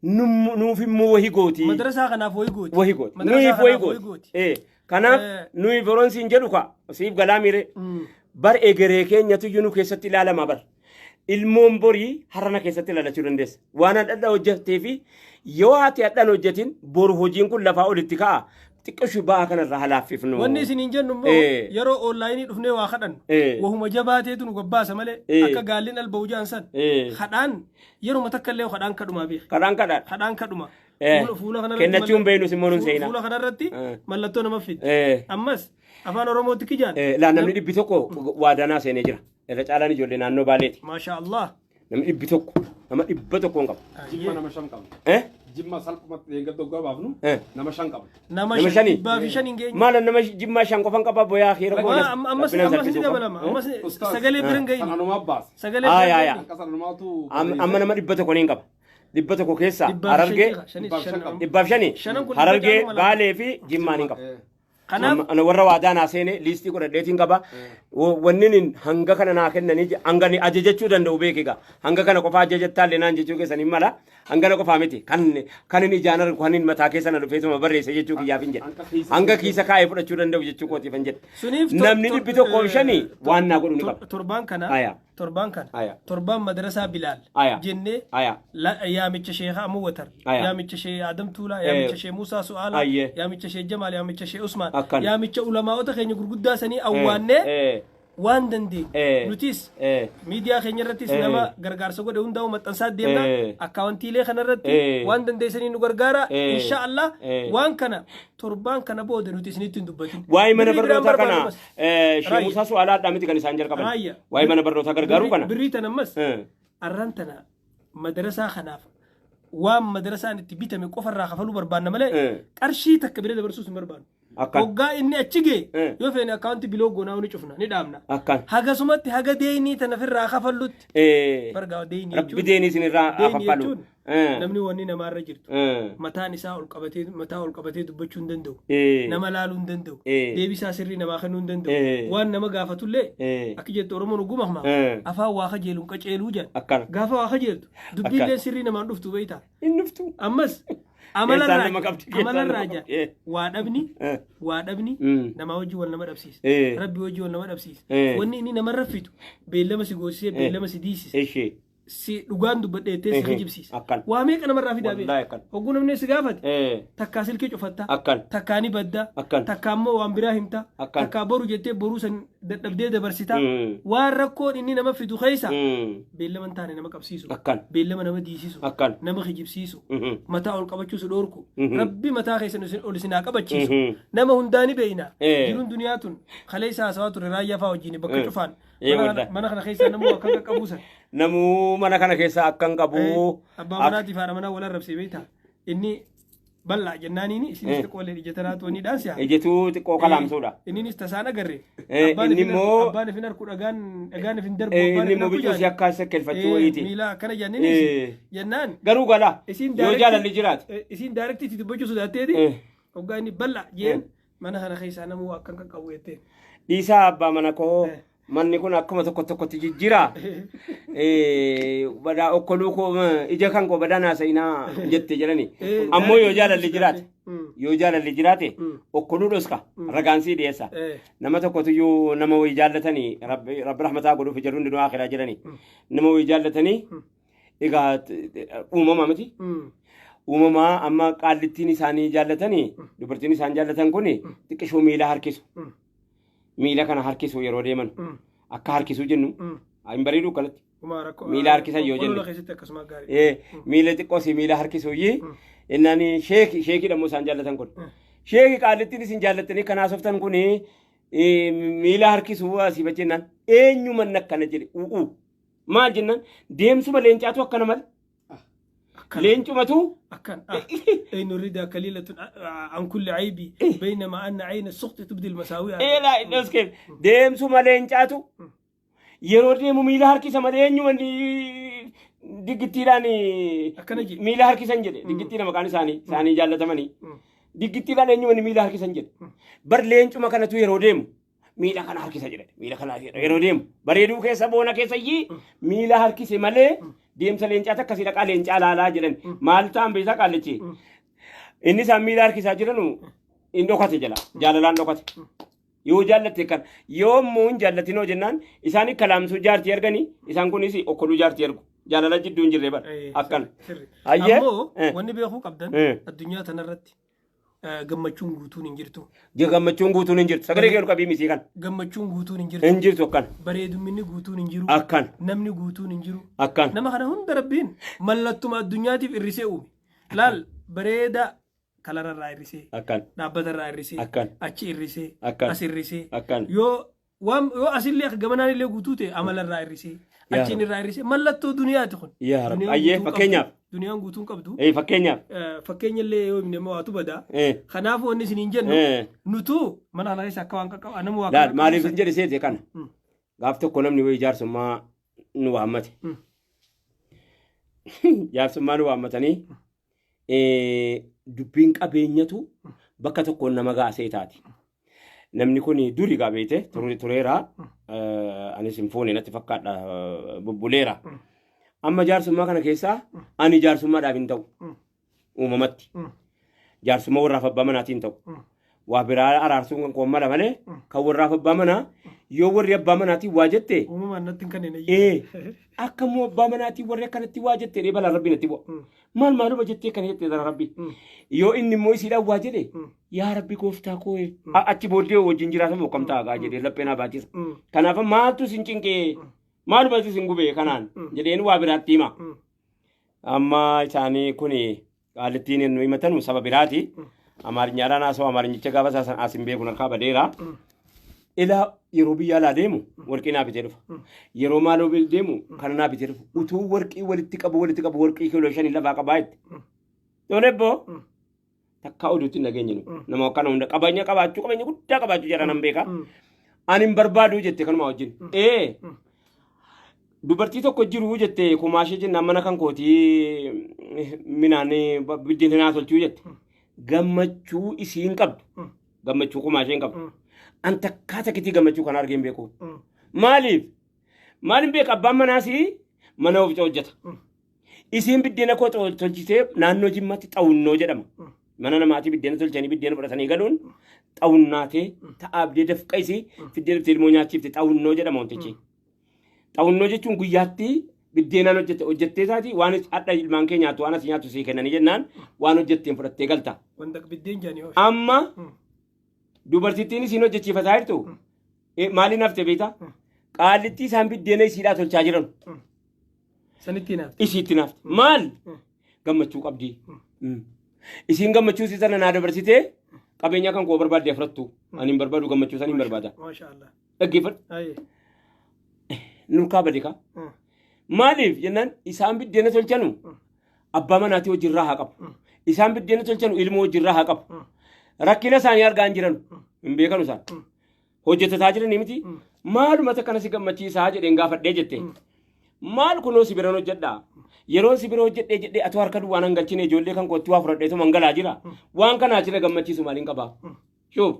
Nuuf immoo wahi gooti. Madrasaa kanaaf wayi gooti. Wahi gooti. Madrasaa Nuyiif wahi kanaaf wayi gooti. gooti. Kanaaf nuyi boronsiin jedhu ka siif galaa miire. Bar egeree keenyatu iyyuu nu keessatti ilaalama bar. Ilmoon borii har'ana keessatti ilaalachuu dandeessa. Waan hadhadha hojjettee fi yoo ati hadhaan hojjetin boru hojiin kun lafaa olitti ka'a. Xiqqishu ba'aa kanarraa halaaffifnu. Wanni isiniin jennu immoo yeroo onlaayinii dhufnee waa kadhannu wahuma jabaateetu nu gabbaasa malee akka gaalliin alba'u jaan san kadhaan yeruma takka illee kadhaan kadhumaa beeka. Kadhaan kadhaan. Kadhaan kadhuma. Fuula kanarratti Kennachuun beeknus immoo nun seenaa. Fuula kanarratti mallattoo nama fidi. Ammas afaan Oromootti kijaan. Laa namni 100 waadanaa seenee jira. Irra caalaan ijoollee naannoo Baaleeti. Maasha Allah. Namni 100 nama 100 hin qabu. Jimma nama 5 qabna. Jimma salphumatti eeggattu hoggaa baafnu nama 5 qabna. Nama Nama 5 shanii? 105 hin geenye. Maal nama Jimmaa 5 qofan qaba boyaa kiira Waa, ammas ammas ni dabalama. Ammas Ustaaz. sagalee bira hin Kan gahin. anumaa baase. Sagalee Aa, bira yaa, hin yaa. gahin. Akkas anumaatu. Amma nama 100 ni qaba. 100 keessaa 105 Harargee shanii, 105 shan qaba. 105 Shanan kun Harargee dhibba caaluma Baalee fi Jimmaa ni qaba. Kanaaf Ana warra waadaa naa seene liistii godhadheetiin qaba. Wanni nin hanga kana naa kennanii hanga ni ajajachuu danda'u beeki egaa. Hanga kana qofaa ajajattaallee naan jechuu keessan hin mala. Hanga kana qofaa miti. Kan inni ijaan argu kan inni mataa keessa na dhufeetuma barreesse jechuu kiyyaaf hin jedhe. Hanga kiisa Hanga kiisa kaa'ee fudhachuu danda'u jechuu kootiif hin jedhe. Suniif Namni 105 waan naa godhu ni qaba. Torbaan kana Aya. torbaan kana Aya. torbaan madrasaa Bilaal Aya. jennee Aya. yaamicha Sheekha Amuu Watar, Aya. yaamicha Sheekh Adam Tuulaa, yaamicha Sheekh Muusaa Su'aalaa, Ayyee. yaamicha Sheekh Jamaal, yaamicha Sheekh Usmaan, Akkan. yaamicha ulamaa'ota keenya gurguddaa sanii awwaannee waan dandeenye nutis miidiyaa keenya irrattis nama gargaarsa godhe hundaa'u maxxansaa deemna akkaawwantiilee kanarratti waan dandeessanii nu gargaara insha Allah waan kana torbaan kana booda nuti isinitti hin dubbatin. Waa'ee mana Birrii biraan barnootaa kana barbaadu bas. Sheekh Raayya. Muusaa Su'aalaadhaa miti kan isaan jalqaban. Raayya. Waa'ee mana barnootaa gargaaruu kana. Birrii tana ammas arraan tana madrasaa kanaaf waan madrasaan itti bitame qofarraa kafaluu barbaanna malee qarshii takka bira dabarsuus hin barbaannu. Akkan. Hoggaa inni achi ga'e yoo feene akkaawunti biloo goonaa ni cufna ni dhaabna. Akkan. Hagasumatti haga deeyinii tana ofirraa kafallutti. Bargaa deeyinii Rabbi jechuun deenii isinirraa haa deeyinii kaffalu. jechuun namni wanni namaarra jirtu mataan isaa ol qabatee mataa ol qabatee dubbachuu hin danda'u. Nama laaluu hin danda'u. Deebisaa sirrii namaa kennuu hin danda'u. Waan nama gaafatullee akka jettu Oromoon oguma hama afaan waa kajeeluun qaceeluu jedha. Akkana. Gaafa waa kajeeltu dubbiillee sirrii namaan dhuftu beektaa. Hin dhuftu. Ammas Keessaan nama qabdi, keessaan amalarraa nama jaa qabdi. Waa dhabni waa dhabni namaa wajjin wal nama dhabsiisa. Rabbi wajjin wal nama dhabsiisa. Wanni inni nama raffitu beellama si goosisee beellama si diisise Ishee. si dhugaan dubbadheettee si kijibsiisa. Akkan. Waa meeqa namarraa fidaa Wallaahi beekta. akkan. Hogguu namni si gaafate takkaa silkii cufatta. Akkan. Takkaa ni badda. Akkan. Takkaa immoo waan biraa himta. Akkan. Takkaa boru jettee boruu san dadhabdee dabarsita. Waan rakkoon inni nama fidu keessa beellama hin taane nama qabsiisu. Akkan. Beellama nama diisisu. Akkan. Nama kijibsiisu. Mataa ol qabachuusu dhoorku. Rabbi mataa keessan ol isin haa qabachiisu. Nama hundaa ni beeyna. Jiruun duniyaa tun kaleessa haasawaa ture raayyaa fa'aa wajjin bakka cufaan. Wallahi. Mana kana keessa namuu akka qaqqabu san. Namuu mana kana keessa akkan qabu. Abbaa manaatiif haadha manaa wal arrabsee beektaa. Inni bal'aa jennaaniin isinis xiqqoo illee ija tanaatu wanni dhaansi haa. Ijituu xiqqoo kalaamsuudha. Inninis tasaan agarre. Inni immoo- Abbaan ifin harku dhagaan dhagaan ifin darbu abbaan Inni ifin immoo harku bicuus jaani. akka sekkelfachuu wayiiti. Miila akkana jenninis jennaan. Garuu gala Isiin yoo jaalalli jiraate. Isiin daarektiitti dubbachuu sodaatteeti. Hoggaa inni bal'aa jeen mana kana keessaa namuu akkan qaqqabu jetteen. Dhiisaa abbaa mana koo manni kun akkuma tokko tokkotti jijjiira. Badaa okkoluu koo ija kan koo badaa naasa'inaa jette jedhani. Ammoo yoo jaalalli jiraate yoo jaalalli jiraate okkoluu dhoska ragaan sii dhiyeessa. Nama tokkotu iyyuu nama wayii jaallatanii rabbi rabbi rahmataa godhuuf jedhu hundinuu akhiraa jirani. Nama wayii jaallatanii egaa uumama miti. Uumamaa amma qaallittiin isaanii jaallatanii dubartiin isaan jaallatan kun xiqqishoo miila harkisu. Miila kana harkisu yeroo deeman akka harkisuu jennu hin bareedu akkanatti. Miila harkisan yoo jenne. Olola keessatti akkasuma gaarii. Miila xiqqoo si miila harkisuyyii innaan sheeki sheekii dhammoo isaan jaallatan kun. Sheeki qaallittiin isin jaallattanii kan haasoftan kun miila harkisuu asii bachennaan eenyuman akkana jedhe u'uu. Maal jennaan deemsuma leencaatu akkana male. Leencumatu akkan عين الرضا قليلة عن كل عيب بينما أن عين السخط تبدي المساوئ. Eelaa iddoos keef deemsuma leencaatu yeroo deemu miila harkisa malee eenyuma diggittiidhaan Akkana jedhe. miila harkisan jedhe. Diggittiidha maqaan isaanii jaallatamanii. Diggittiidhaan eenyuma miila harkisan jedhe. Bar leencuma kanatu yeroo deemu miila kana harkisa jedhe. Miila kana yeroo deemu bareeduu keessa boona keessa iyyii miila harkise malee deemsa leencaatu akkasii dhaqaa leencaa laalaa jedhan. Maal ta'an beesaa qaallichi? Inni isaan miila harkisaa jiranu hin dhokate jala jaalalaan dhokate. Yoo jaallatte kan yoo immoo hin jaallatinoo jennaan isaan kalaamsuu jaartii arganii isaan kunis okkoluu jaartii argu. Jaalala jidduu hin jirre bara akkana. Ayyee. Ammoo wanni beekuu qabdan addunyaa tanarratti gammachuun guutuun hin jirtu. Gammachuun guutuun hin jirtu. Sagalee kee ol qabii misii kan. Gammachuun guutuun hin jirtu. Hin jirtu akkana. Bareedumminni guutuun hin jiru. Akkana. Namni guutuun hin jiru. Akkana. Nama kana hunda Rabbiin mallattuma addunyaatiif hir'isee uume. Laal bareeda kalararraa hir'isee. Akkana. Dhaabbatarraa hir'isee. Akkana. Achi hir'isee. Akkana. As hir'isee. Akkana. Yoo waan yoo asillee akka gamanaan illee guutuu ta'e amalarraa hir'isee. Yaa Achiin irraa hir'isee mallattoo duniyaati kun. Yaa Rabbi. Duniyaan Ayyee guutuu fakkeenyaaf. qabdu. Duniyaan guutuun qabdu. Fakkeenyaaf. Fakkeenya illee yoo himne waatu badaa. Kanaafuu wanni isiniin jennu nutuu mana kana keessa akka waan qaqqabu nama waa Laal maaliif hin jedhe seete kana. Gaaf tokko namni wayii jaarsummaa nu waammate. Jaarsummaa nu waammatanii dubbiin qabeenyatu bakka tokkoon nama gaasee taati. Namni kun duri gaa beekte tureera. Anis hin fuune natti fakkaadha bubbuleera. Amma jaarsummaa kana keessaa ani jaarsummaadhaaf hin ta'u. Uumamatti. Jaarsummaa warraaf abbaa manaatiin ta'u. Waa biraa araarsuun kan koon mala malee kan warraaf abbaa manaa yoo warri abbaa manaatiin waa jette Uumamaan natti hin kanneen. Akka immoo abbaa manaatiin warri akkanatti waa jette dee balaan rabbi natti bu'a. Maal maaluma jettee kana jettee dara rabbi. Yoo inni immoo isiidhaan waa jedhe yaa rabbi gooftaa koo achi booddee wajjin jiraatamu akkam ta'a gaa jedhee laphee naa baachisa. Kanaaf maaltu isin cinqee maalumatu isin gubee kanaan jedheen waa biraatti hima. Amma isaanii kun qaalittiin nu himatanu saba biraati. Amaarinyaadhaan haasa'u amaarinyicha gaafa isaa as hin beeku harkaa badeera. Ilaa yeroo biyya alaa deemu warqii naa bitee dhufa. Yeroo maaloo deemu kana naa bitee dhufa. Utuu warqii walitti qabu warqii kiiloo 5 lafaa qabaa jetti. Tole boo takkaa oduutti hin dhageenye nu. Nama akkana hunda qabeenya qabaachuu qabeenya guddaa qabaachuu jara nan beeka. Ani hin barbaadu jette kanuma wajjin. Dubartii tokko jiru jette kumaashee jennaan mana kan kootii minaan biddeen naa tolchuu jette. Gammachuu isiin qabdu. Gammachuu kumaashee hin qabdu. An takkaa takkitii gammachuu kana argee hin beeku. Maaliif? Maaliin beeka abbaan manaas mana ofiisaa hojjeta. Isiin biddeena koo tolchitee naannoo Jimmaatti xawunnoo jedhama. Mana namaatii biddeena tolchanii biddeena fudhatanii galuun xawunnaatee ta'aabdee dafqa isii fiddee dhuftee ilmoo nyaachifte xawunnoo jedhama wantichi. Xawunnoo jechuun guyyaatti biddeenaan hojjette hojjettee isaati waan hadha ilmaan kee nyaattu waan asii nyaattu sii kennanii jennaan waan hojjetteen fudhattee galta. Wanta biddeen jaanii oomishu. Amma dubartittiin isiin hojjechiifataa jirtu maaliin hafte beektaa? Qaallittii isaan biddeena isiidhaa tolchaa jiran Sanitti naafte. isiitti nafte. Maal? Gammachuu qabdi. Isiin gammachuu isii sana naa dabarsitee qabeenya kan koo barbaadde fudhattu. Ani hin barbaadu gammachuu sana hin barbaada. Maasha Allah. Dhaggeeffadhu. Ayyee. Nurkaa bade kaa. Maaliif jennaan isaan biddeena tolchanu abbaa manaatii hojiirraa haa qabu. Isaan biddeena tolchanu ilmoo hojiirraa haa qabu. Rakkina isaanii argaa hin jiran. Hin beekanu isaan. Hojjetataa jiranii miti. Maalumata kana si gammachiisaa jedheen gaafadhee jette. Maal kunoo si biran hojjedhaa? Yeroon si bira hojjedhee jedhee atoo harka duwwaan hin galchine ijoollee kan kootti waa fudhadheetu mangalaa jira. Waan kanaa jira gammachiisu maaliin qabaa? Shuuf.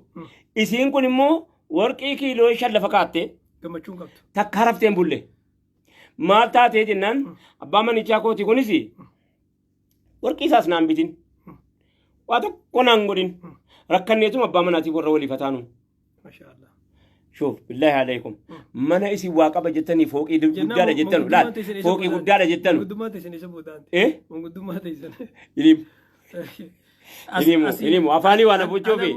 Isiin kun immoo warqii kiiloo 5 lafa kaattee Gammachuun qabdu. takka haraftee hin bulle. Maal taatee jennaan abbaa manichaa kooti kunis warqii isaas naan bitin. Waa tokko naan godhin. Rakkanneetuma abbaa manaatiif warra waliif taanu. Maasha Allah. Shuuf billaahi alaykum. Mana isin waa qaba jettanii fooqii guddaadha jettanu. Laal fooqii guddaadha jettanu. Manguddummaa teessan isa boodaan. Manguddummaa teessan. Ilimu. Ilimu afaanii waan afuuchuufi.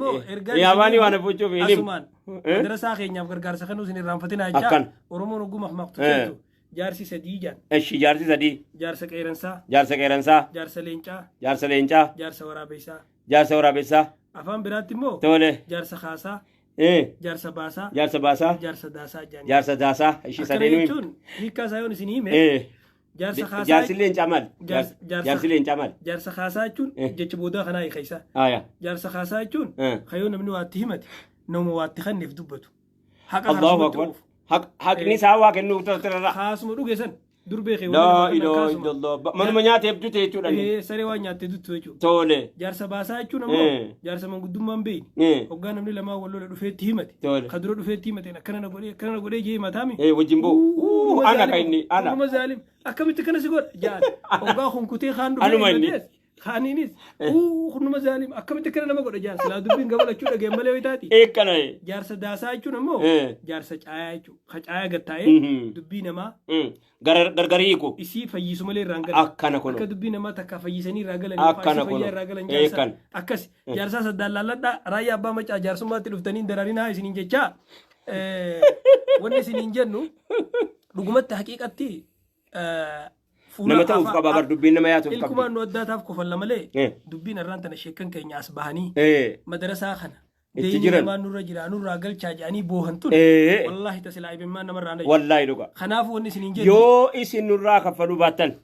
Afaanii waan afuuchuufi ilimu. Asumaan madrasaa keenyaaf gargaarsa kennuu isin irraanfatinaa jechaa Akkan. Oromoon ogummaa maqtu jettu jaarsi sadii jaan. Eshi jaarsi sadii. Jaarsa qeeransaa. Jaarsa qeeransaa. Jaarsa leencaa. Jaarsa leencaa. Jaarsa waraabessaa. Jaarsa waraabessaa. Afaan biraatti immoo Tole. jaarsa kaasaa. Jaarsa baasaa. Jaarsa baasaa. Jaarsa daasaa jedhanii. Jaarsa daasaa. Ishii Akkana sadeenuu. jechuun hiikkaa isaa yoon isin hime jaarsa kaasaa Jaarsi leencaa maali? Jaarsa- Jaarsi leencaa maali? Jaarsa kaasaa jechuun jecha boodaa kanaa hiika isaa. Aya. Jaarsa kaasaa jechuun kayoo namni waatti himate nama waatti kenneef dubbatu. Haqa Allahu kaasumatti akbar. oofu. Haqni isaa waa kennuu irra. Kaasuma dhuge san dur beekee Laa wanni nama ilaaha kaasuma. illallah. Manuma nyaateef dute jechuudha. Saree waan nyaattee duttu jechuudha. Tole. Jaarsa baasaa jechuun ammoo jaarsa manguddummaan beeyni. Hoggaa namni lamaa wal lola dhufeetti himate. Tole. Ka dura dhufeetti himateen akkana na godhee akkana na godhee jee himataami. Wajjin boo. Ana ka inni ana. Kunuma zaalim akkamitti kana si godha jaan. Hoggaa hunkutee kaan dhufee Anuma inni. himatees kaaniinis kunuma zaalim akkamitti akkana nama godha jaan silaa dubbiin gabalachuu dhageen malee wayitaati. Eekkana. Jaarsa daasaa jechuun ammoo jaarsa caayaa jechuudha. Ka caayaa gattaa'ee dubbii namaa Gargarii hiiku. Isii fayyisu malee irraan galan. Akkana kunoo. Akka dubbii namaa takka fayyisanii irraa galan. Akkana Isii fayyaa kunoo. irraa galan jaarsa. Eekkan. Akkas jaarsaa saddaan laalladhaa raayyaa abbaa macaa jaarsummaatti dhuftanii dararinaa isiniin jechaa. Wanni isiniin jennu dhugumatti haqiiqatti fuula Nama ta'uuf qaba bar dubbiin nama yaatuuf qabdi. Ilkumaan nu addaataaf kofalla malee dubbiin irraan tana sheekkan keenya as bahanii madarasaa kana Itti deeyni jiran. namaa nurra jira nurraa galchaa jedhanii boohan tun wallaahi tasilaa ibimmaan namarraa na Wallaahi dhuga. Kanaafuu wanni isiniin jennu Yoo isin nurraa kaffaluu baattan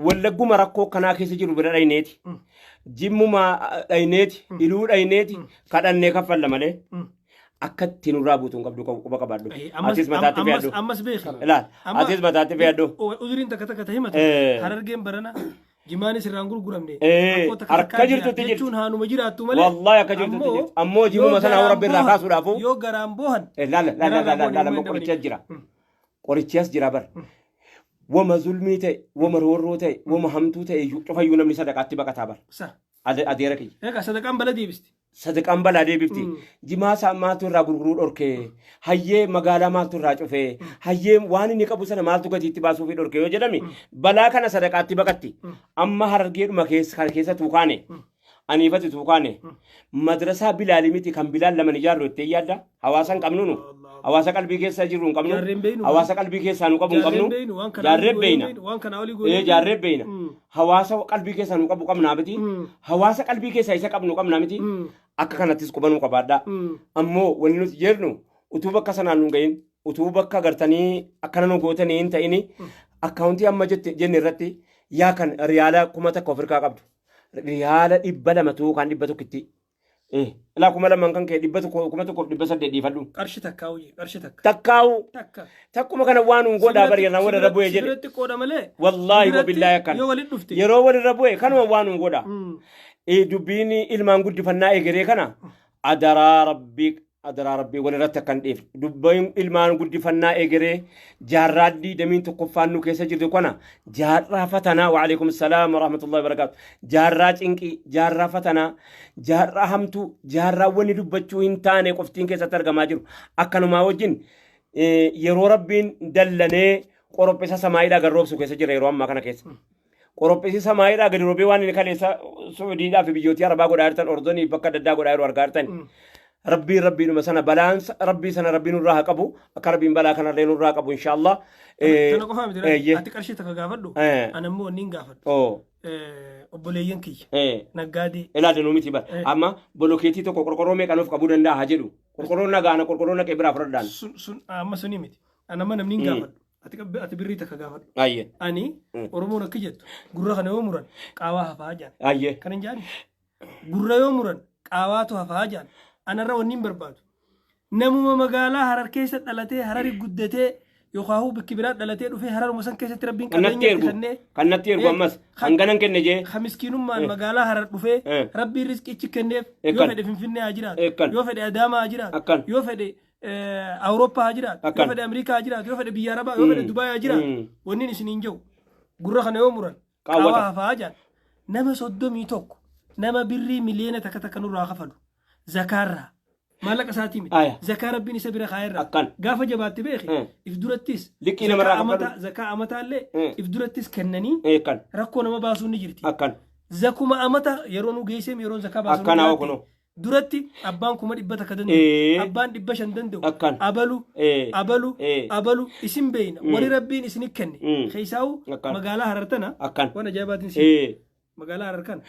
wallagguma rakkoo kanaa keessa jiru bira dhayneeti. Jimmuma dhayneeti, iluu dhayneeti, kadhannee kaffalla malee akka itti nurraa buutu hin qabdu quba qabaadhu. Atis mataatti fe'adhu. Ammas beeki. Ilaal, atis mataatti fe'adhu. Uzuriin takka takka himatu. Harargeen barana jimaanis irraan gurguramne. Rakkoo takka Harka takkaa jirtutti jira jirti. jechuun haanuma jiraattu malee. Wallaahi akka jirtutti jirti. Ammoo jimuma sana yoo rabbi irraa garaan kaasuudhaafu. Yoo garaan boohan. Laala laala laala laala Garaan qorichi jira. Qorichi as jira bar. Wama zulmii ta'e, wama roorroo ta'e, wama hamtuu ta'e iyyuu cufayyuu namni sadaqaatti baqataa bar. Sa. Adeera kiyya. Egaa sadaqaan bala deebisti. Sadaqaan balaa deebifti. Jimaa isaa maaltu irraa gurguruu dhorkee? Hayyee magaalaa maaltu irraa cufee? Hayyee waan inni qabu sana maaltu gatiitti baasuufii dhorkee yoo jedhame balaa kana sadaqaatti baqatti. Amma harargeedhuma keessa kan keessa tuukaane. Aniifati tuukaane. Madrasaa Bilaalii miti kan Bilaal lama ijaarru jettee yaadda? Hawaasa hin qabnu nu. Hawaasa qalbii keessa jirru hin qabnu. Jaarreen beeynu. Hawaasa qalbii keessaa nu qabu hin qabnu. Jaarreen beeynu waan kanaa olii Jaarreen goonee beeyna. beeynu waan kanaa olii goonee Jaarreen beeyna. Hawaasa qalbii keessaa nu qabu qabnaa miti. Hawaasa qalbii keessaa isa qabnu qabnaa miti. Akka kanattis qubanuu qabaadhaa. Ammoo wanni nuti jennu utuu bakka sanaan nu gahin utuu bakka gartanii akkana nu gootanii hin ta'ini akkaawuntii amma jenne irratti yaa kan riyaala 1000 ofirkaa qabdu. Riyaala 200 tuukaan 100tti. Ilaa 2000 kan ka'e 100 1800 dhiifadhu. Qarshi takkaa hojii qarshi takka. Takkaa'u Takka. takkuma kana waan nu godhaa bari yeroo walirra bu'e jedhe. Sibiratti qooda malee. Wallaahi wabillaahi akkana. Yoo walitti dhufte. Yeroo walirra bu'e kanuma waan nu godha. Dubbiin ilmaan guddifannaa egeree kana adaraa rabbii adaraa rabbii walirratti akkan dhiifne. Dubbiin ilmaan guddifannaa egeree jaarraa 21ffaan nu keessa jirtu kana jaarraa fatanaa wa alaikum salaam wa rahmatullahi wa barakaatu. Jaarraa cinqii, jaarraa fatanaa, jaarraa hamtuu, jaarraa wanni dubbachuu hin taane qoftiin keessatti argamaa jiru. Akkanumaa wajjin yeroo rabbiin dallanee qorophisa samaayiidhaa gad roobsu keessa jira yeroo ammaa kana keessa. Qorophisi samaayiidhaa gadi roobee waan inni kaleessa Suudiidhaa fi biyyoottii Arabaa godhaa jirtan, Ordonii bakka adda addaa godhaa yeroo argaa jirtan. Rabbiin rabbiinuma sana balaan rabbii sana rabbiin nurraa haa qabu akka rabbiin balaa kanarree nurraa qabu inshaallah. Tana qofaa miti ati qarshii takka gaafadhu. Ani ammoo wanni hin gaafadhu. Obboleeyyan kiyya. Naggaadee. Ilaali nuu miti bar. Amma bolokeetii tokko qorqorroo meeqa nuuf qabuu danda'a haa jedhu. Qorqorroo nagaana qorqorroo naqee biraa fudhadhaan. Sun amma sunii miti. Ani amma namni hin gaafadhu. Ati birrii takka gaafadhu. Ayyee. Ani Oromoon akka jettu gurra kana yoo muran qaawaa hafaa jedhan. Ayyee. Kan hin jaani. Gurra yoo muran qaawaatu hafaa jedhan. Anarra wanni hin barbaadu. Namuma magaalaa Harar keessa dhalatee Harari guddatee yookaan bikki biraa dhalatee dhufee Hararuma san keessatti rabbiin Kan natti qabeenya ergu. kennee. Kan natti ergu ammas. Hanganan kenne jee. Ka miskiinummaan magaalaa Harar dhufee rabbiin rizqichi kenneef yoo fedhe Finfinnee haa jiraatu. Yoo fedhe Adaamaa haa jiraatu. Yoo fedhe Awurooppaa haa jiraatu. Yoo fedhe Ameerikaa haa jiraatu. Yoo fedhe biyya Arabaa yoo fedhe Dubaay haa jiraatu. Wanni isin hin jiru. Gurra kana yoo muran qaawwaa hafaa jedhan. Nama 31 nama birrii miliyoona takka takka nurraa kafalu. Zakaarraa. Maallaqa isaatii miti. Zakaa rabbiin isa bira kaa'eerra. Gaafa jabaatte beeki. If durattis. Liqii namarraa kafalu. Zakaa amataallee if durattis kennanii rakkoo nama baasuun ni jirti. Zakuma amata yeroo nu geesseem yeroo zakaa baasuun ni jirti. Duratti abbaan 100,000 danda'u. Abbaan 500 danda'u. Abalu. Abalu. Abalu isin beeyna. Warri rabbiin isin kenne. Keessaa'u magaalaa Harar tana. Waan ajaa'ibaatiin si. Magaalaa Harar kana.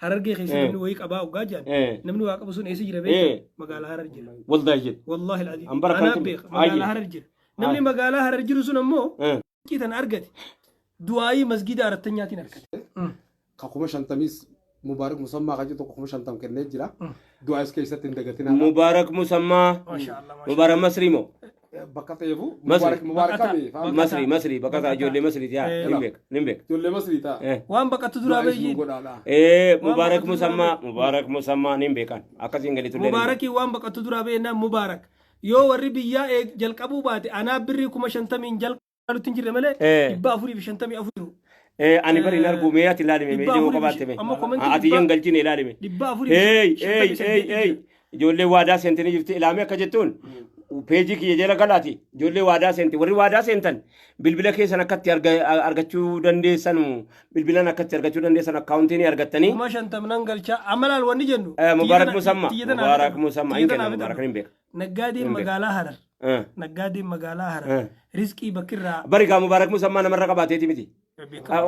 Harargee keessa namni wayii qabaa hoggaa jedhan, namni waa qabu sun eessa jira beektaa? Magaalaa Harar jira. Wallahi jedhe. Wallahi alazim. An bara Anaa kanatti- beeka, magaalaa Ayye. Harar jira. Namni magaalaa Harar jiru sun ammoo tan argate du'aayii masgida arattanyaatiin argate. Ka 50,000s Mubaarak Musammaa kan jedhu tokko 50,000 kennee jira. Du'aa is keessatti hin dagatinaa. Mubaarak Musammaa. Maasha Allah. Maasha Mubaarak Masrii moo? Bakka ta'eefu Masri. Mubaarak Mubaarak Baqataa. kami faama. Masrii, Masrii, baqataa ijoollee Masriiti yaa. Nin beeka, nin beeka. Ijoollee Masrii ta'a. Waan baqattu duraa Du'aa is nu beeyi. godhaadha. Mubaarak baqattu Musammaa, Mubaarak Musammaa nin beekan. Akkasiin gadi tullee. Mubaarakii waan baqattu duraa beeknaan Mubaarak. Yoo warri biyyaa jalqabuu baate anaa birrii 50,000 jalqabuutti hin jirre malee 454 jiru. Ani bari hin argu, mee ati ilaalime, mee Dhibba ijoo afurii fi qabaatte mee. amma commentii Ati yan galchine ilaalime. 400 Hey, fi hey, shantamii hey, saddeet hey. jira. Ijoollee waadaa seentanii jirti. Ilaamee akka jettuun peejii kiyya jala galaati. Ijoollee waadaa seente. Warri waadaa seentan bilbila keessan akkatti argachuu dandeessan, bilbilaan akkatti argachuu dandeessan, akkaawuntii ni argattanii. 50,000 nan galchaa. Amma laal wanni jennu. Mubaarak Musammaa. Mubaarak Musammaa. Hin kenna Mubaarak, hin beeka. Naggaadeen magaalaa Harar. Naggaadeen magaalaa Harar. Rizqii bakkirraa. Bari gaa Mubaarak Musammaa namarra qabaateeti miti.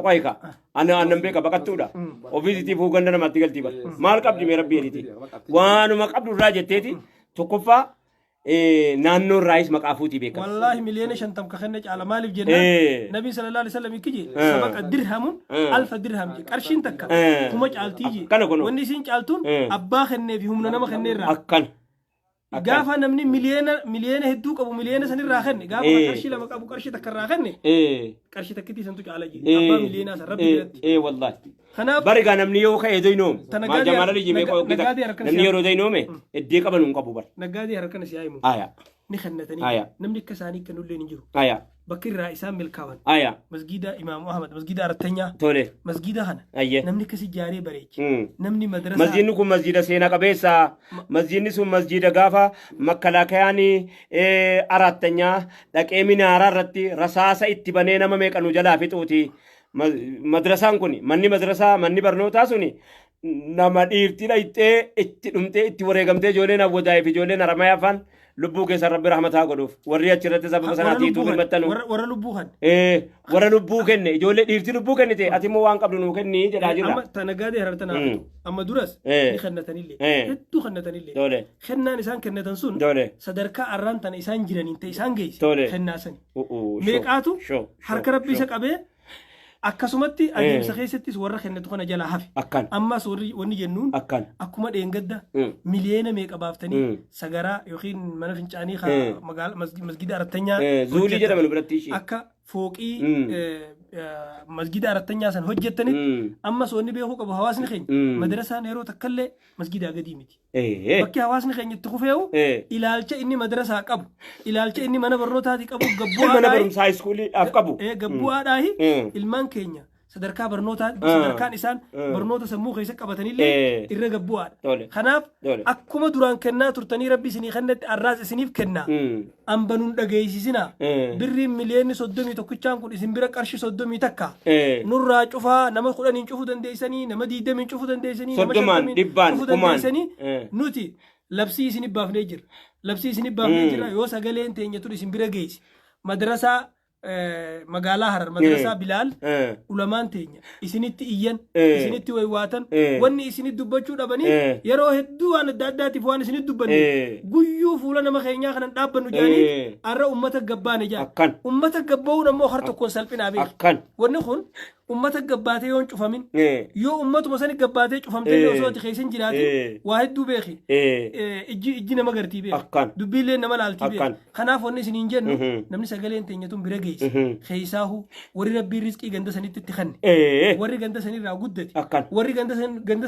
Qoyka. Ana annan beeka, baqattuudha. Ofiisiitiif ganda namaatti galtii bara. Maal qabdi mee rabbi jedhiiti. Waanuma qabdu irraa jetteeti, tokkoffaa naannoo irraayis maqaa fuutii beekan. Wallaahi 50,000,000 ka kenne caala. Maaliif jennaan, nabii sallallahu alaihi wasallam ikki je, sabaqa dirhamun alfa dirham je, qarshiin takka kuma caaltii je. Akkana kunoo. Wanni isiin caaltuun abbaa kennee fi humna nama kennee irraa. Akkana. Gaafa namni miliyoona miliyoona hedduu qabu miliyoona sanirraa kenne, gaafa qarshii lama qabu qarshii takka irraa kenne, qarshii takkitii santu caala je abbaa miliyoonaa san rabbi biratti. Wallahi. Kanaaf Bari gaa namni yoo ka'e doynoome. Ta Maal naggaadee jamaala liji meeqa hojjeta. naggaadee harkan Namni siyaa- yeroo doynoome iddee qaban hin qabu bara. Naggaadee harkana si himu. Aya. Ni kennatanii Aya. namni akka isaanii kennullee hin jiru. Aya. Bakki irraa isaan milkaawan Aya. masgiida Imaamu Ahmad, masgiida Arattanyaa, Tole. masgiida kana Ayye. namni akkasi ijaaree bareeche, namni madrasaa Masjiidni kun masjiida seenaa qabeessa. Masjiidni sun masjiida gaafa makkalaakayaan araattanyaa dhaqee minaaraa irratti rasaasa itti banee nama meeqa nu jalaa fixuuti. Madrasaan kun, manni madrasaa, manni barnootaa suni nama dhiirtii dhayxee itti dhumtee itti wareegamtee, ijoolleen Awwadaayii fi ijoolleen Haramayaa afaan lubbuu keessan rabbi rahmataa godhuuf, warri achirratti sababa warra sanaatiituu lubbuu kan birmattanu. warra lubbuu kan Warra lubbuu kenne, ijoollee dhiirtii lubbuu kennite, ati immoo waan qabdu nuu kenni jedhaa jirra. Amma ta naggaadee harartanaa amma duras ni kennatanillee, hedduu kennatanillee. Tole. Kennaan isaan kennatan sun Tole. sadarkaa arraan tana isaan jiraniin ta'e isaan geesse. Tole. Kennaa sani U'uu, shoo, meeqaatu shoo, harka rabbii isa shoo. qabee akkasumatti adeemsa keessattis warra kennatu kana jalaa hafe. Akkan. Ammas warri wanni jennuun Akkan. akkuma dheengadda miliyoona meeqa baaftanii sagaraa yookiin mana fincaanii magaalaa masgida arattanyaa Zuulii hojjetan. jedhama nu biratti ishee. Akka fooqii masgida arattanyaa san hojjettanitti ammas wanni beekuu qabu hawaasni keenya madrasaan yeroo takkallee masgidaa gadii miti. Bakki hawaasni keenya itti kufee'u ilaalcha inni madrasaa qabu, ilaalcha inni mana barnootaati qabu Mana gabbu'aadhaahi barumsaa iskuuliidhaaf qabu. Gabbu'aadhaahi ilmaan keenya sadarkaa barnootaa, sadarkaan isaan barnoota sammuu keessa qabatanillee irra gabbu'aadha. Tole. Kanaaf Tole. akkuma duraan kennaa turtanii rabbi isinii kennetti arraas isiniif kennaa. Ambanuun dhageessisinaa. Birriin 31,000,000 kun isin bira qarshii 31. Nurraa cufaa, nama 10n cufuu dandeessanii, nama 20n cufuu dandeessanii, nama 30n, 50n dhibbaan, cufuu kumaan. dandeessanii, nuti labsii isinif baafnee jirra. Labsii isinif baafnee jirra, yoo sagaleen teenya tun isin bira geesse. Madrasaa magaalaa Harar, madrasaa Bilaal, ulamaan teenya isinitti iyyan, isinitti waywaatan, wanni isinitti dubbachuu dhabanii yeroo hedduu waan adda addaatiif waan isinitti dubbanne guyyuu fuula nama keenyaa kanan dhaabbannu jedhanii har'a ummata gabbaane jedhan. Akkan. Ummata gabba'uun ammoo har tokkoon salphinaa beeku. Akkan. Wanni kun ummata gabbaatee yoo hin cufamin, yoo ummatuma sani gabbaatee cufamtee illee osoo ati keessa hin jiraatin waa hedduu beeki. Ijji nama gartii beeki. Akkan. Dubbiillee nama laaltii beeki. Akkan. Kanaaf wanni isiniin jennu namni sagaleen teenya tun bira geesse. Keessaahu warri rabbiin rizqii ganda sanitti itti kenne. Warri ganda sanirraa guddate. Akkan. Warri ganda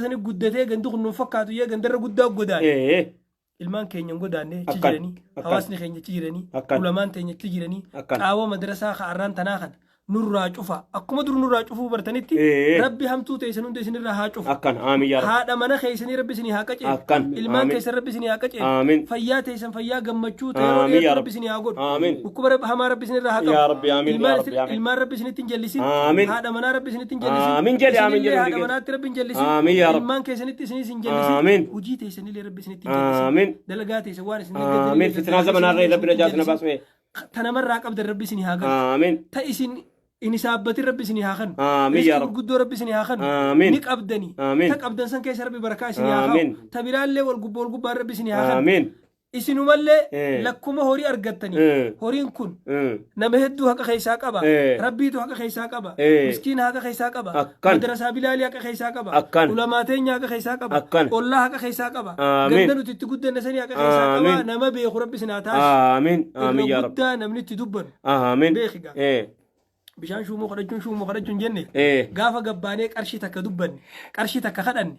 sanii guddatee gandi kun nuun fakkaatu yee gandarra guddaa godaane. Ilmaan keenya hin godaanne achi Akkan. jiranii, Akkan. hawaasni keenya achi jiranii, Akkan. ulamaan teenya achi jiranii, Akkan. qaawa madrasaa ka arraan tanaa kana nurraa cufa. Akkuma dur nurraa cufuu bartanitti rabbi hamtuu teessan hunda isinirraa haa cufu. Akkan. Aamin yaa rabbi. Haadha mana keessanii rabbi isinii haa qaceelu. Akkan. Ilmaan Aamin. keessan rabbi isinii haa qaceelu. Aamin. Fayyaa teessan fayyaa gammachuu ta'e yeroo Aamin yaa dheertuu rabbi. rabbi isinii haa godhu. Aamin. Dhukkuba hamaa rabbi isinirraa haa qabu. Yaa rabbi, aamin, yaa Ilmaan rabbi, aamin. ilmaan rabbi isinitti hin jallisin. Aamin. Haadha manaa rabbi isinitti hin jallisin. Aamin jedhe, aamin Isinillee jedhe haadha hundi manaatti rabbi hin jallisin. Aamin yaa rabbi. Ilmaan keessanitti isinis hin jallisin. Aamin. Hojii teessanillee rabbi isinitti hin jallisin. Aamin. Dalagaa teessan waan isin Aamin. Fitnaa zamanaarra rabbi najaa sana baasuu. Ta namarraa qabdan rabbi isinii haa galchu. Aamin. Ta isin Inni saabbatin Rabbi isinii haa kennu. Amiin yaa Rizqii Rabbi. gurguddoo Rabbi isinii haa kennu. Amiin. Ni qabdani. Amiin. Ta qabdan san keessa Rabbi barakaa isinii haa Amiin. kaa'u. Ta biraallee wal gubbaa wal gubbaan Rabbi isinii haa kennu. Amiin. Isinumallee Eh. lakkuma horii argattanii horiin kun nama hedduu haqa keessaa qaba. Rabbiitu haqa keessaa qaba. Miskiina haqa keessaa qaba. Akkan. Madrasaa Bilaalii haqa keessaa qaba. Akkan. Ulamaa teenya haqa keessaa qaba. Akkan. Ollaa haqa keessaa qaba. Amiin. Ganda nuti itti guddanne sanii haqa keessaa qaba. Amiin. Nama beeku Rabbi isin haa taasisu. Amiin. Amiin Irra yaa Rabbi. guddaa namni itti dubbanu. Amiin. Beeki gaa. Bishaan shuumoo kadhachuun, shuumoo kadhachuun jenne, gaafa gabbaanee qarshii takka dubbanne, qarshii takka kadhanne,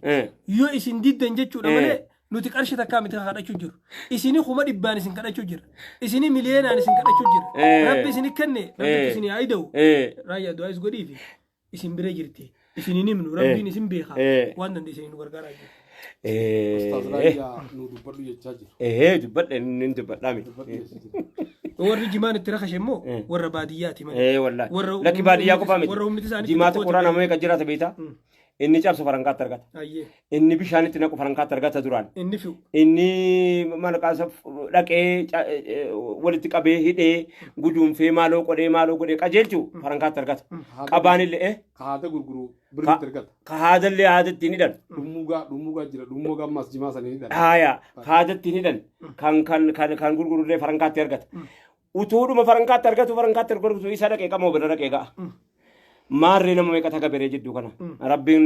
yoo isin diddan jechuudha malee nuti qarshii takkaa miti kadhachuu jiru. Isini 100,000 isin kadhachuu jira. Isini miliyeenaan isin kadhachuu jira. Rabbi isini kenne, Rabbi isin haa ida'u. Raayyaa, du'aa is godhiifi isin bira jirti. Isin hin himnu, Rabbiin isin beeka. Waan dandeessanii nu gargaaraa jiru. Ustaaz Raayyaa, nu dubbadhu jechaa jiru. Dubbadhe, inni dubbadhaa miti. Dubbadhu jechaa jiru. Warri jimaan itti rakashe immoo warra baadiyyaati malee. Wallahi. Warra Lakki, baadiyyaa qofaa miti. Warra humniti isaanii Jimaata xixiqqoo qoraan ta'e. nama meeqa jiraata beektaa? Inni cabsu farankaatti argata. Ayyee. Inni bishaanitti naqu farankaatti argata duraan. Inni fi'u. Inni mana isaa dhaqee walitti qabee hidhee guduunfee maaloo godhee maaloo godhee qajeelchu farankaatti argata. Qabaan illee Ka haada gurguru birriitti argata. Ka haadallee haadatti hin hidhan. Dhummuugaa, dhummuugaa jira. Dhummuugaa ammas jimaa sanii hidhan. Haaya, haadatti hin hidhan. Kan gurgurullee farankaatti argata. Utuudhuma farankaatti argatu, farankaatti argatu, isa dhaqee qamoo bira dhaqee ga'a. Maarree nama meeqa taka beree jidduu kana. Rabbiin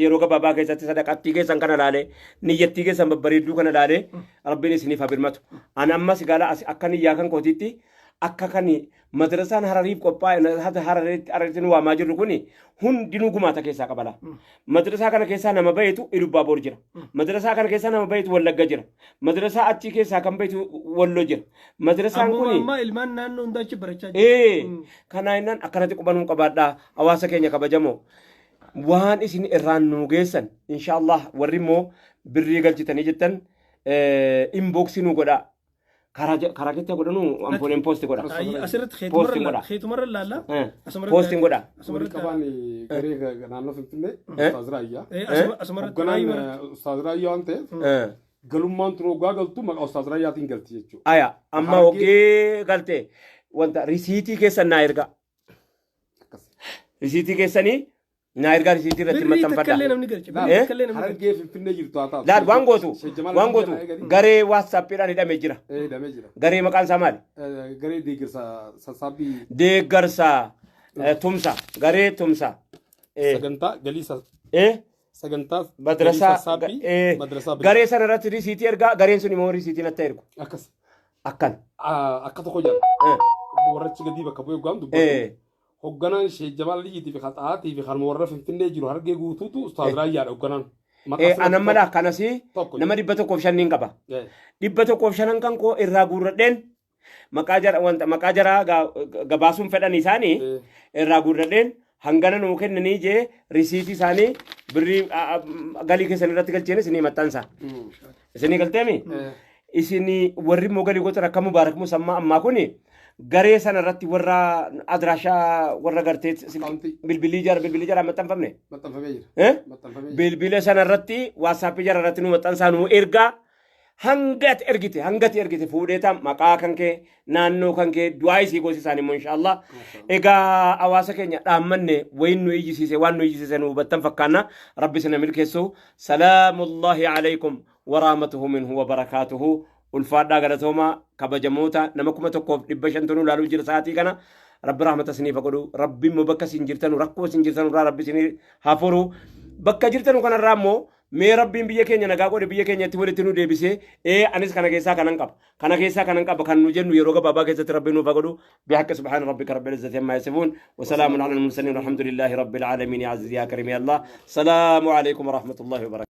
yeroo gabaabaa keessatti sadaqattii keessan kana laalee, niyyattii keessan babbareedduu kana laalee, Rabbiin isiniif haa birmatu. Ani ammas gala akka niyyaa kan kootiitti akka kan madrasaan Harariif qophaa'e Hararitti Hararitti nu waamaa jirru kuni hundinuu gumaata keessaa qabala. Madrasaa kana keessaa nama bahetu Ilubbaaboor jira. Madrasaa kana keessaa nama bahetu Wallagga jira. Madrasaa achii keessaa kan bahetu Walloo jira. Madrasaan Ammuma kuni ammaa ilmaan naannoo hundaa achi barachaa jiru. Kanaa jennaan akkanatti qubanuu qabaadhaa, hawaasa keenya kabajamoo. Waan isin irraan nuu geessan inshaallah, warri immoo birrii galchitanii jettan inbox nuu godhaa. Karaa keessa godhanu ampooliin post godha. Ayyee, asirratti Poostiin godha. Keetumarra laalla. Poostiin godha. Warri qabaan garee naannoo Finfinnee Ustaaz Raayyaa. Asumarratti. Hoogganaan Ustaaz Raayyaa waan ta'eef galummaan tun hoggaa galtu maqaa Ustaaz Raayyaatiin galti jechuudha. Aya, amma hoggee galte wanta risiitii keessan naa ergaa. Akkas. Risiitii keessanii naa ergaa, risiitii irratti Birrii takka maxxanfadha. illee namni galche. Birrii takka illee namni galche. Harargee Finfinnee jirtu haa taatu. Laal, waan gootu Sheekh Jamaal waan gootu garee WhatsAppiidhaan hidhamee jira. Hidhamee jira. Garee maqaan isaa maali? Garee deeggarsa sassaabbii Deeggarsa tumsa, garee tumsa. Sagantaa galii sagantaa galii Madrasaa sassaabbii madrasaa garee sana irratti risiitii ergaa, gareen sun immoo risiitii natti ergu. Akkas. Akkan. Akka tokko jedha. Warra achi gadii bakka bu'ee hoggaan dubbatu. Hogganaan Sheekh Jamaal Aliyyiitii fi Haxaatii fi kan warra Finfinnee jiru Harargee guutuutu Ustaaz Raayyaadha hogganaan. Anan mala akkanasii Tokko. nama 105 qaba. 105 kan koo irraa guurradheen maqaa jara wanta maqaa jaraa gabaasuun fedhan isaanii irraa guurradheen hangana nuu kennanii jee risiitii isaanii birrii galii keessan irratti galcheen isinii maxxansa. Isinii galteemi? Isinii warri immoo galii gootan akka Mubaarak Musammaa ammaa kuni garee sana irratti warra adiraashaa warra gartee Akkaawuntii. Bilbilii jara maxxanfamne. Maxxanfamee jira. Eh? Maxxanfamee jira. Bilbila sana irratti WhatsAppii jara irratti nu maxxansaa, nu ergaa. Hanga ati ergite, hanga ati ergite fuudheeta maqaa kan kee, naannoo kan kee, du'aa isii goosisaan immoo inshaallah. Egaa hawaasa keenya, dhaammanne wayin nu iyyisiise, waan nu iyyisiise nu hubattan fakkaanna. Rabbi sina milkeessu. Salaamullahi alaykum waraahmatuhu minhu wabarakaatuhu. Ulfaadhaa, galatoomaa. Kabajamoota nama 1500 nu ilaaluu jira sa'aatii kana. Rabbi rahmata isiniif haa godhu. Rabbi immoo bakka isin jirtanu rakkoo isin jirtanu irraa Rabbi isinii haa furu. Bakka jirtanu kanarraa immoo mee Rabbiin biyya keenya nagaa godhe, biyya keenyatti walitti nu deebisee, anis kana keessaa kanan qaba, kana keessaa kanan qaba kan nu jennu yeroo gabaabaa keessatti Rabbi nuuf haa godhu. Bihaqqi subhaana rabbika rabbil izzati amma yasifuun wa salaamun ala al-mursaliin, walhamdulillahi rabbil aalamiin. Ya aziz ya karim ya Allah. Salaamu alaykum wa rahmatullahi wa barakatuh.